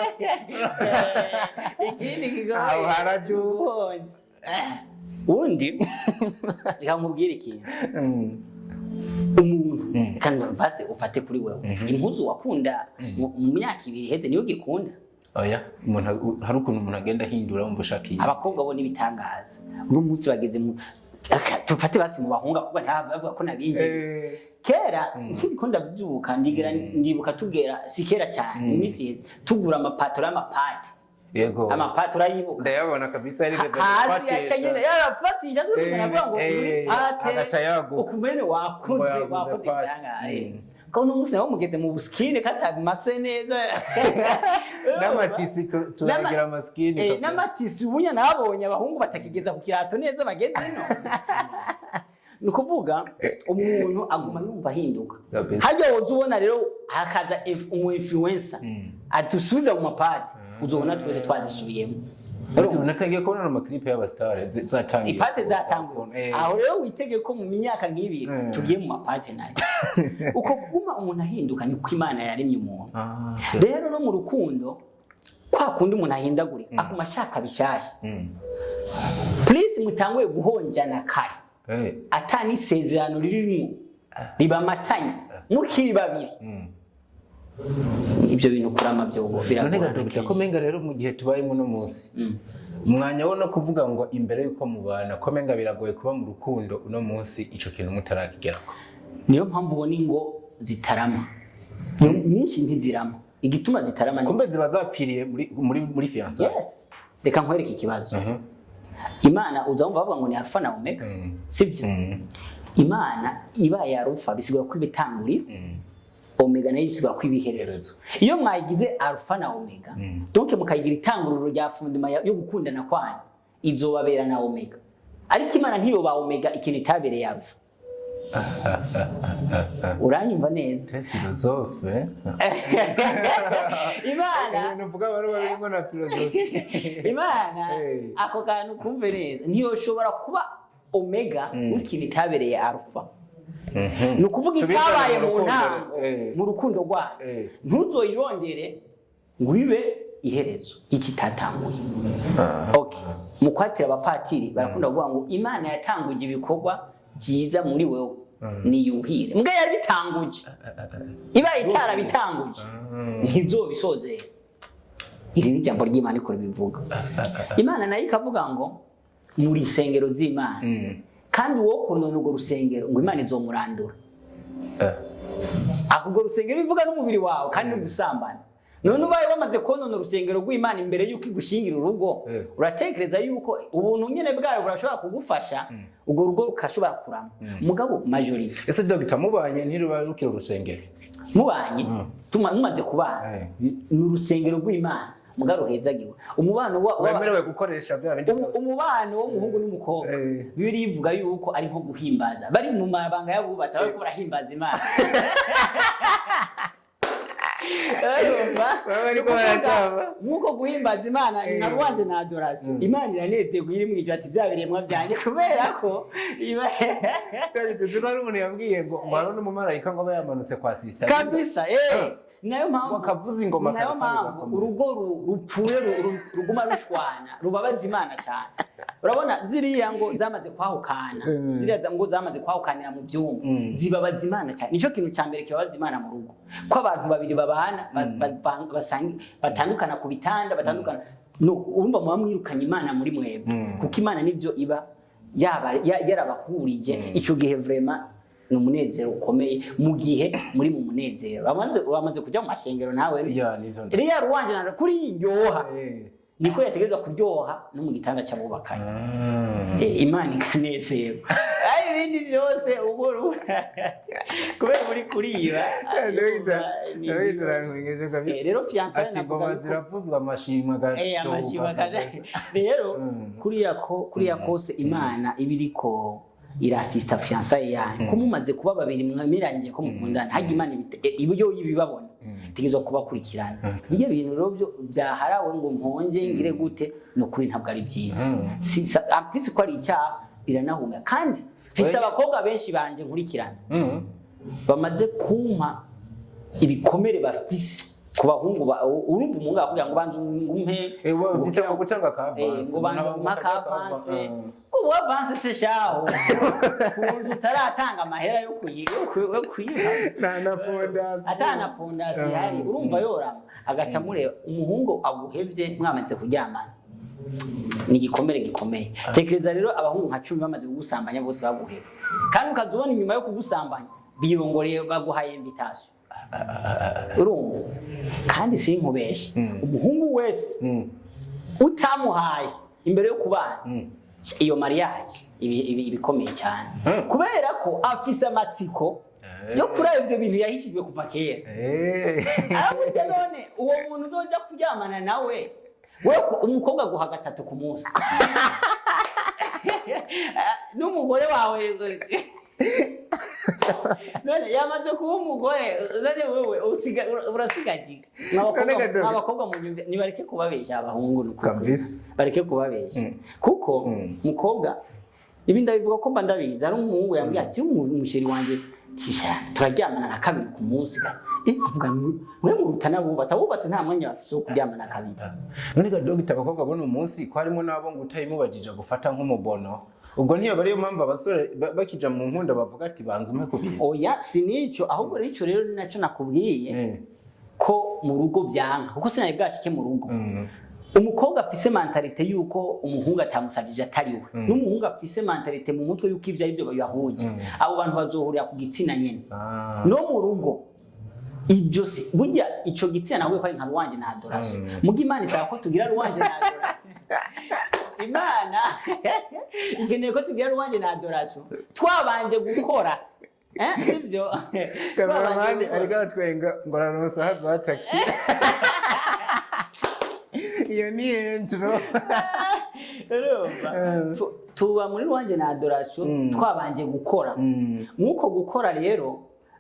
Ikindi kigoye, Aho haraduga. guhonja. Ubundi reka nkubwire ikintu. Umuntu, reka mbaze, ufate kuri wewe, impuzu wakunda mu myaka 2 iheze niyo ugikunda? Oya, umuntu hari ukuntu umuntu agenda ahindura, wumva ushaka iyi. Abakobwa bo n'ibitangaza, uno munsi bageze mu tufate basi mu bahungu, kuko ntabavuga ko nabinjiye. Kera nkiriko ndabyuka, ndigera ndibuka tugera, si kera cyane, mu minsi iheze, tugura amapataro y'amapate. Amapate urayibuka? Ndayabona kabisa, yarigeze Hasi yaca gufatisha. nyine yarafatisha, tukavuga ngo muri pate agaca yaguka. Ukumene wakoze Ngo yaguze wakoze pate. igitangaye ko n'umunsi nawo mugeze mu buskine katamase neza. N'amatisi turagira amaskini kabisa. N'amatisi ubunya nabonye abahungu batakigeza ku kirato neza, bageze ino. Ni ukuvuga umuntu aguma yumva ahinduka. Kabisa. Hajya woza ubona rero hakaza umu influencer adusubiza mu mapati, uzobona twese twazisubiyemo. Natangiye kubona amaklipe y'abasitari zatangiye. Ipate zatanguye. Aho rero witege ko mu myaka nk'ibiri tugiye mu mapate nayo. Uko kuguma umuntu ahinduka niko Imana yaremye umuntu. Ah, okay. Rero no mu rukundo, kwa kundi umuntu ahindagurika, aguma ashaka bishyashya. Please, mutanguye guhonjana kare, ata n'isezerano ririmo ribamatanye, mukiri babiri, ibyo bintu kurama byo None biragorana ga Dr. kenshi. Ko menga rero mu gihe tubayemo uno munsi, umwanya wo no kuvuga ngo imbere yuko mubana, ko menga biragoye kuba mu rukundo uno munsi ico kintu mutarakigerako. Niyo mpamvu ubona ingo zitarama nyinshi, ntizirama. Igituma zitarama ni Kumbe ziba zapfiriye muri fiançailles. Yes, reka nkwereke ikibazo. Imana, uza wumva bavuga ngo ni alpha na omega, sibyo? Imana ibaye alpha bisigura ko ibitanguriro, omega nayo bisigura ko ibiherezo. Iyo mwayigize alpha na omega, donc mukayigira itanguriro rya fondement yo gukundana kwanyu, izobabera na omega. Ariko Imana ntiyoba omega ikintu itabereye alpha. Uranyumva neza? T'es philosophe, eh? Imana Ibintu uvuga bari barimo na philosophie. Imana, ako kantu kumve neza, ntiyoshobora kuba omega w'ikintu itabereye alpha. Ni ukuvuga Tubizane itabaye mu mu rukundo, ntango, mu rukundo rwayo, ntuzoyirondere ngo ibe iherezo ry'ikitatanguye. Okay, mu kwatira abapatiri barakunda kuvuga ngo Imana yatanguje ibikorwa byiza muri wewe, niyuhire. Mbwa yabitanguje, ibaye itarabitanguje ntizobisozera. Iri ni ijambo ry'Imana ikora bivuga. Imana nayo ikavuga ngo muri insengero z'Imana, kandi uwo konona urwo rusengero, ngo Imana izomurandura. Aho urwo rusengero bivuga n'umubiri wawe kandi no gusambana. None ubaye wamaze konona urusengero rw'Imana imbere y'uko igushingira urugo, uratekereza yuko ubuntu nyine bwayo burashobora kugufasha, urwo rugo rukashobora kurama? Mugabo majorité Ese Dr. mubanye ntiruba rukiri urusengero? Mubanye, mumaze kubana, ni urusengero rw'Imana, mugabo ruhezagiwe. Umubano Wemerewe gukoresha bya bindi byose. Umubano w'umuhungu n'umukobwa, Bibiliya ivuga yuko ari nko guhimbaza, bari mu mabanga y'abubatsi, bariko barahimbaza Imana. Urumva? Baba bariko Ni ukuvuga, baratamba. nk'uko guhimbaza Imana nka louange na adoration, Imana iranezerwa iri mw'ijuru, ati bya biremwa byanjye, kubera ko iba Tuzi ko hari umuntu yambwiye ngo hari n'umumarayika ngo aba yamanutse kwa sister. Kabisa, nayo mpamvu Bakavuza ingoma nayo kabisa, mpamvu bigakomera. urugo rupfuye ruguma rushwana rubabaza Imana cyane. Urabona ziriya ngo zamaze kwahukana, ziriya ngo zamaze kwahukanira mu byumba, zibabaza Imana cyane. Nicyo kintu cya mbere kibabaza Imana mu rugo, ko abantu babiri babana batandukana ku bitanda, batandukana. No urumva muba mwirukanye Imana muri mwebwe, kuko Imana nibyo iba yaba yarabahurije. Icyo gihe vraiment ni umunezero ukomeye. Mu gihe muri mu munezero, bamaze kujya mu mashengero nawe, Ya, nivyo. iriya louange na kuri iryoha, niko yategerezwa kuryoha no mu gitanda cy'abubakanye. Imana ikanezerwa. Ayo ibindi byose ubwo kubera muri kuriba. Rero fiançailles Ati navuga ingoma ziravuzwa, amashimwe amashimwe agaturuka. Rero kuriya kose Imana iba iriko irasista fiançailles yanyu, ko mumaze kuba babiri, mwemeranyije ko mukundana, hajya Imana ibyo ibibabona, itegerezwa kubakurikirana. Ibyo bintu rero byo byaharawe ngo mponge ngire gute, ni ukuri ntabwo ari byiza. Si en plus ko ari icyaha, biranahumeka. Kandi mfise abakobwa benshi banje nkurikirana bamaze kumpa ibikomere bafise ku bahungu. Urumva umuhungu akubwira ngo banza umpe Byita ngo gutanga ka avance. Ngo banza umpe ka avance. Ngo ubu avance se shaho, kunzu utaratanga amahera yo kuyiha, Na fondation. Atana fondation ihari, urumva yorama agaca mureba. Umuhungu aguhevye mwamaze kuryamana ni igikomere gikomeye. Tekereza rero abahungu nka 10 bamaze kugusambanya, bose baguheba, kandi ukaza ubona inyuma yo kugusambanya Birongoreye, baguhaye invitation. Urumva, kandi sinkubeshe, umuhungu wese utamuhaye imbere yo kubana, iyo mariage ibi ibikomeye cyane, kubera ko afise amatsiko yo kuri ibyo bintu yahishijwe kuva kera. Aravuga, none uwo muntu uzoja kuryamana nawe, wewe umukobwa aguha gatatu ku munsi n'umugore wawe, none yamaze kuba umugore, none wewe urasigagiga. None Gadogo. Abakobwa munyumve, nibareke kubabesha abahungu, nukuri. Kabisa. Bareke kubabesha, kuko mukobwa, ibi ndabivuga ko mba ndabizi. Ari umuhungu yambwiye ati: "Umuchéri wanje tisha turaryamana nka kabiri ku munsi." Ga avuga ngo mwe muruta n'abubatse, abubatse nta mwanya bafite wo kuryamana kabiri. None ga dogita, abakobwa buno munsi ko harimo n'abo ngo utayimubajije gufata nk'umubono, ubwo ntiyo ariyo mpamvu abasore bakija mu nkunda bavuga ati: "Banza umpe kubiri"? Oya, si nico. Ahubwo rero ico rero ni nacyo nakubwiye ko mu rugo byanka, kuko sinari bwashike mu rugo. Umukobwa afise mentalité yuko umuhungu atamusabye ibyo atari we, n'umuhungu afise mentalité mu mutwe yuko ibyo ari byo bahuje, abo bantu bazohurira ku gitsina nyene. No mu rugo ibyo si burya ico gitsina nawe ko ari nka louange na adoration. Muga Imana isaba ko tugira louange na adoration. Imana ikeneye ko tugira louange na adoration twabanje gukora, sibyo? Cameraman Twabanje gukora. Ariko aratwenga ngo araronsa aho azatakiye. Iyo ni intro. Urumva? Tuba muri louange na adoration twabanje gukora. Nk'uko gukora rero,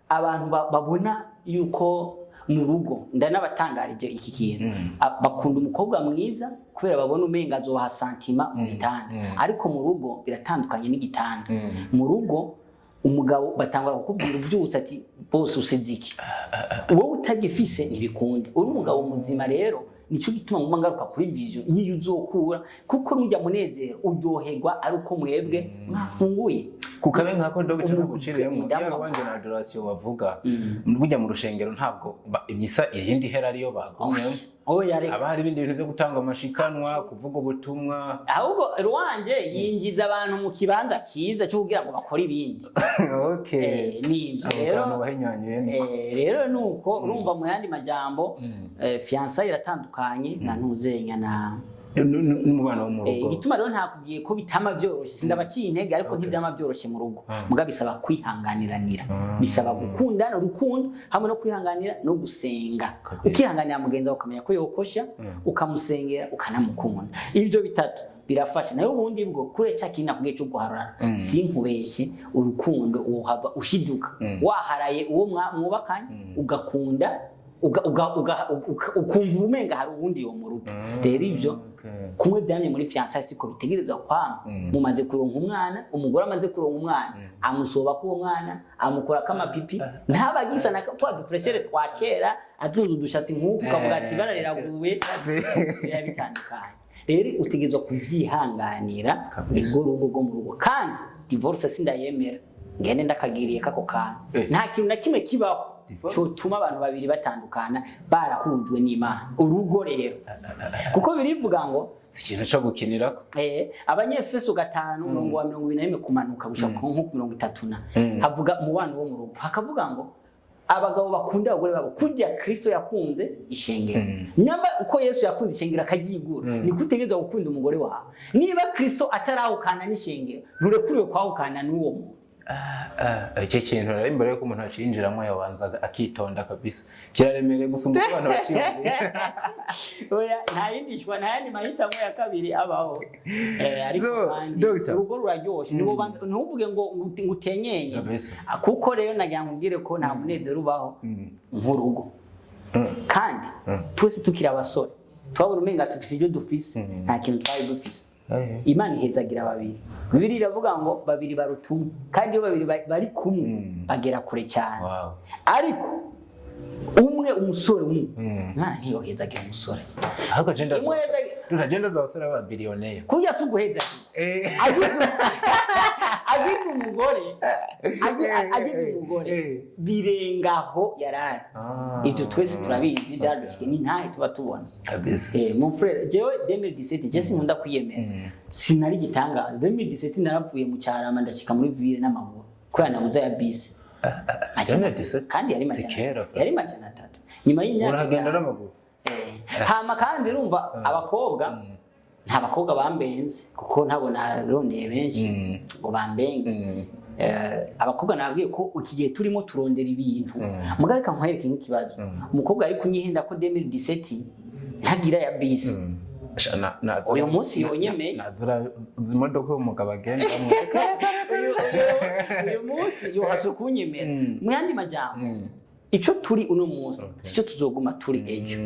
abantu babona yuko mu rugo, ndanabatangarije iki kintu. Bakunda umukobwa mwiza kubera babona umenga azobaha sentiment mu gitanda, ariko mu rugo biratandukanye n'igitanda. Mu rugo umugabo batangura kukubwira ubyutse ati: "Bose usize iki?" Wowe utagifise ntibikunda. Uri umugabo muzima rero, nico gituma nguma ngaruka kuri vision y'iyo uzokura, kuko nujya munezero uryoherwa ari uko mwebwe mwafunguye. Kukabe nkako, dogita, ntaguciriyemo. Umudamu. Iyo louange na adoration bavuga, burya mu rushengero ntabwo imisa irindi hera ariyo bagumyemo. Oya, reka. Haba hari ibindi bintu byo gutanga amashikanwa, kuvuga ubutumwa. Ahubwo louange yinjiza abantu mu kibanza cyiza cyo kugira ngo bakore ibindi. Ni ibyo Abo rero. bantu bahinyanyuye niko. Rero nuko urumva, mu yandi majambo, fiançailles iratandukanye na ntuzenya na N'umubano wo mu rugo. Igituma rero ntakubwiye ko bitama byoroshye, sindabaciye intege, ariko ntibyama byoroshye mu rugo. Muga bisaba kwihanganiranira, bisaba gukundana, urukundo hamwe no kwihanganira no gusenga. Ukihanganira mugenzi wawe, ukamenya ko yokosha, ukamusengera, ukanamukunda. Ibyo bitatu birafasha. Nayo ubundi bwo kure cya kintu nakubwiye cyo guharara, sinkubeshye, urukundo wohava ushiduka waharaye uwo mwubakanye, ugakunda ukumva umenga hari uwundi yo mu rugo. Rero ibyo kumwe byamye muri fiançailles siko bitegerezwa kwama. Mumaze kuronka umwana, umugore amaze kuronka umwana, amusoba ko uwo mwana amukorako amapipi, ntabagisa na twa dufraîcheur twa kera, atunze udushatsi nk'uku, ukavuga ati ibara riraguye. Biba bitandukanye. Rero utegerezwa kubyihanganira. Nibwo rugo rwo mu rugo. Kandi divorce sindayemera, ngende ndakagiriye kako kantu. Nta kintu na kimwe kibaho Divorce? cyotuma abantu babiri batandukana barahujwe n'Imana. Urugo rero, kuko birivuga ngo Si ikintu cyo gukinirako. Abanyefeso 5, umurongo wa 21 kumanuka gushika nko ku 30 na havuga umubano wo mu rugo, hakavuga ngo abagabo bakunda abagore babo kurya Kristo yakunze ishengero. Nyamba uko Yesu yakunze ishengero akaryigura, niko utegerezwa gukunda umugore wawe. Niba Kristo atarahukana n'ishengero, nturekuriwe kwahukana n'uwo muntu. Ah, iki kintu rero, imbere yuko umuntu acinjiramo yabanza akitonda kabisa. Kiraremereye gusumba uko abantu baciyumvira. Oya, nta yindi shwa, nta yandi mahitamo ya kabiri abaho. Ariko So, kandi Doctor. urugo ruraryoshe. Ntuvuge ngo utenyenye. Kabisa. Kuko rero nagira ngo ubwire ko nta munezero ubaho nk'urugo. Kandi twese tukiri abasore twabona umenga dufise ibyo dufise, nta kintu twari dufise. Imana ihezagira babiri. Bibiliya iravuga ngo babiri baruta umwe, kandi iyo babiri bari kumwe bagera kure cyane. Ariko umwe, umusore umwe, Imana ntiyohezagira umusore. Ahubwo agenda Imwe agenda z'abasore b'aba billionaire. Kurya si uguhezagira. Agize umugore, agize umugore, birengaho yarari. Ibyo twese turabizi, byaradushyikiye, ni ntahe tuba tubona. Mon frère, jewe 2017, je sinkunda kwiyemera, sinari gitangaza. 2017 naravuye mu Cyarama ndashika muri ville n'amaguru kubera nabuze ya bisi. Majana- 2017? Kandi yari Si majana, kera, fra. yari 300 nyuma y'imyaka Uragenda 5. n'amaguru. Hama kandi urumva abakobwa, nta bakobwa bambenze, kuko ntabwo narondeye benshi ngo bambenge. Abakobwa nababwiye ko iki gihe turimo turondera ibintu. Mugabo reka nkwereke nk'ikibazo: umukobwa ari kunyihenda ko 2017 ntagira ya bisi. Sha, Uyu munsi yonyemeye. Nazira izi modoka umugabo agendamo. Uyu munsi yohatse kunyemera. Mu yandi majambo, ico turi uno munsi sico tuzoguma turi ejo.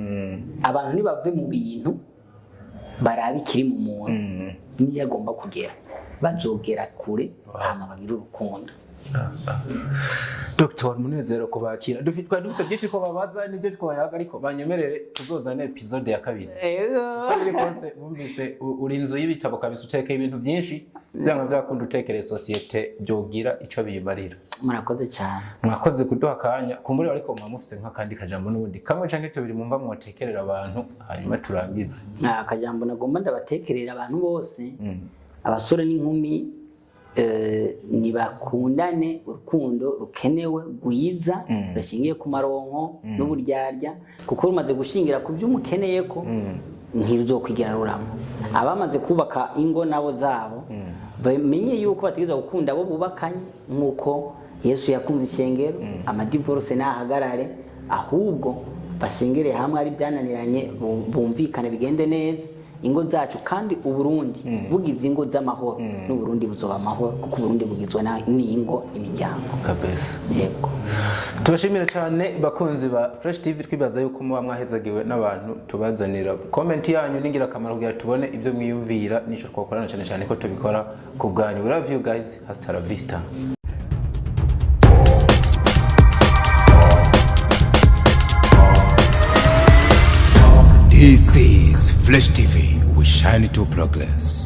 Abantu nibave mu bintu, barabe ikiri mu muntu niyo agomba kugera, bazogera kure, hama bagire urukundo. Dr Munezero, kubakira dufite, twari dufite byinshi ko babaza n'ibyo twayaga, ariko banyemerere tuzozane episode ya kabiri. Uko biri kose bumvise uri inzu y'ibitabo kabisa, utekeye ibintu byinshi, byanga byakunda utekereye sosiyete byogira ico biyimarira. Murakoze cyane. Mwakoze kuduha akanya kumbure, ariko muba mufise nk'akandi kajambo n'ubundi kamwe canke tubiri mumva mwotekerera abantu, hanyuma turangize. Akajambo nagomba ndabatekerera abantu bose, abasore n'inkumi, nibakundane urukundo rukenewe, rwiza, rushingiye ku maronko n'uburyarya, kuko rumaze gushingira ku byo umukeneye ko ntiruzokwigera rurama. Abamaze kubaka ingo nabo zabo bamenye yuko bategerezwa gukunda abo bubakanye nk'uko Yesu yakunze ishengero. Amadivorce nahagarare, ahubwo basengere hamwe, ari byananiranye bumvikane, bigende neza ingo zacu. Kandi Uburundi bugize ingo z'amahoro, n'Uburundi buzoba amahoro, kuko Uburundi bugizwe n'ingo, imiryango. Kabisa. Yego. Tubashimire cyane bakunzi ba Fresh TV, twibaza yuko muba mwahezagiwe n'abantu tubazanira. Comment yanyu ni ingirakamaro kugira tubone ibyo mwiyumvira n'icyo twakorana, cyane cyane ko tubikora ku bwanyu. We love you guys, hasta la vista. This is Fresh TV. We shine to progress.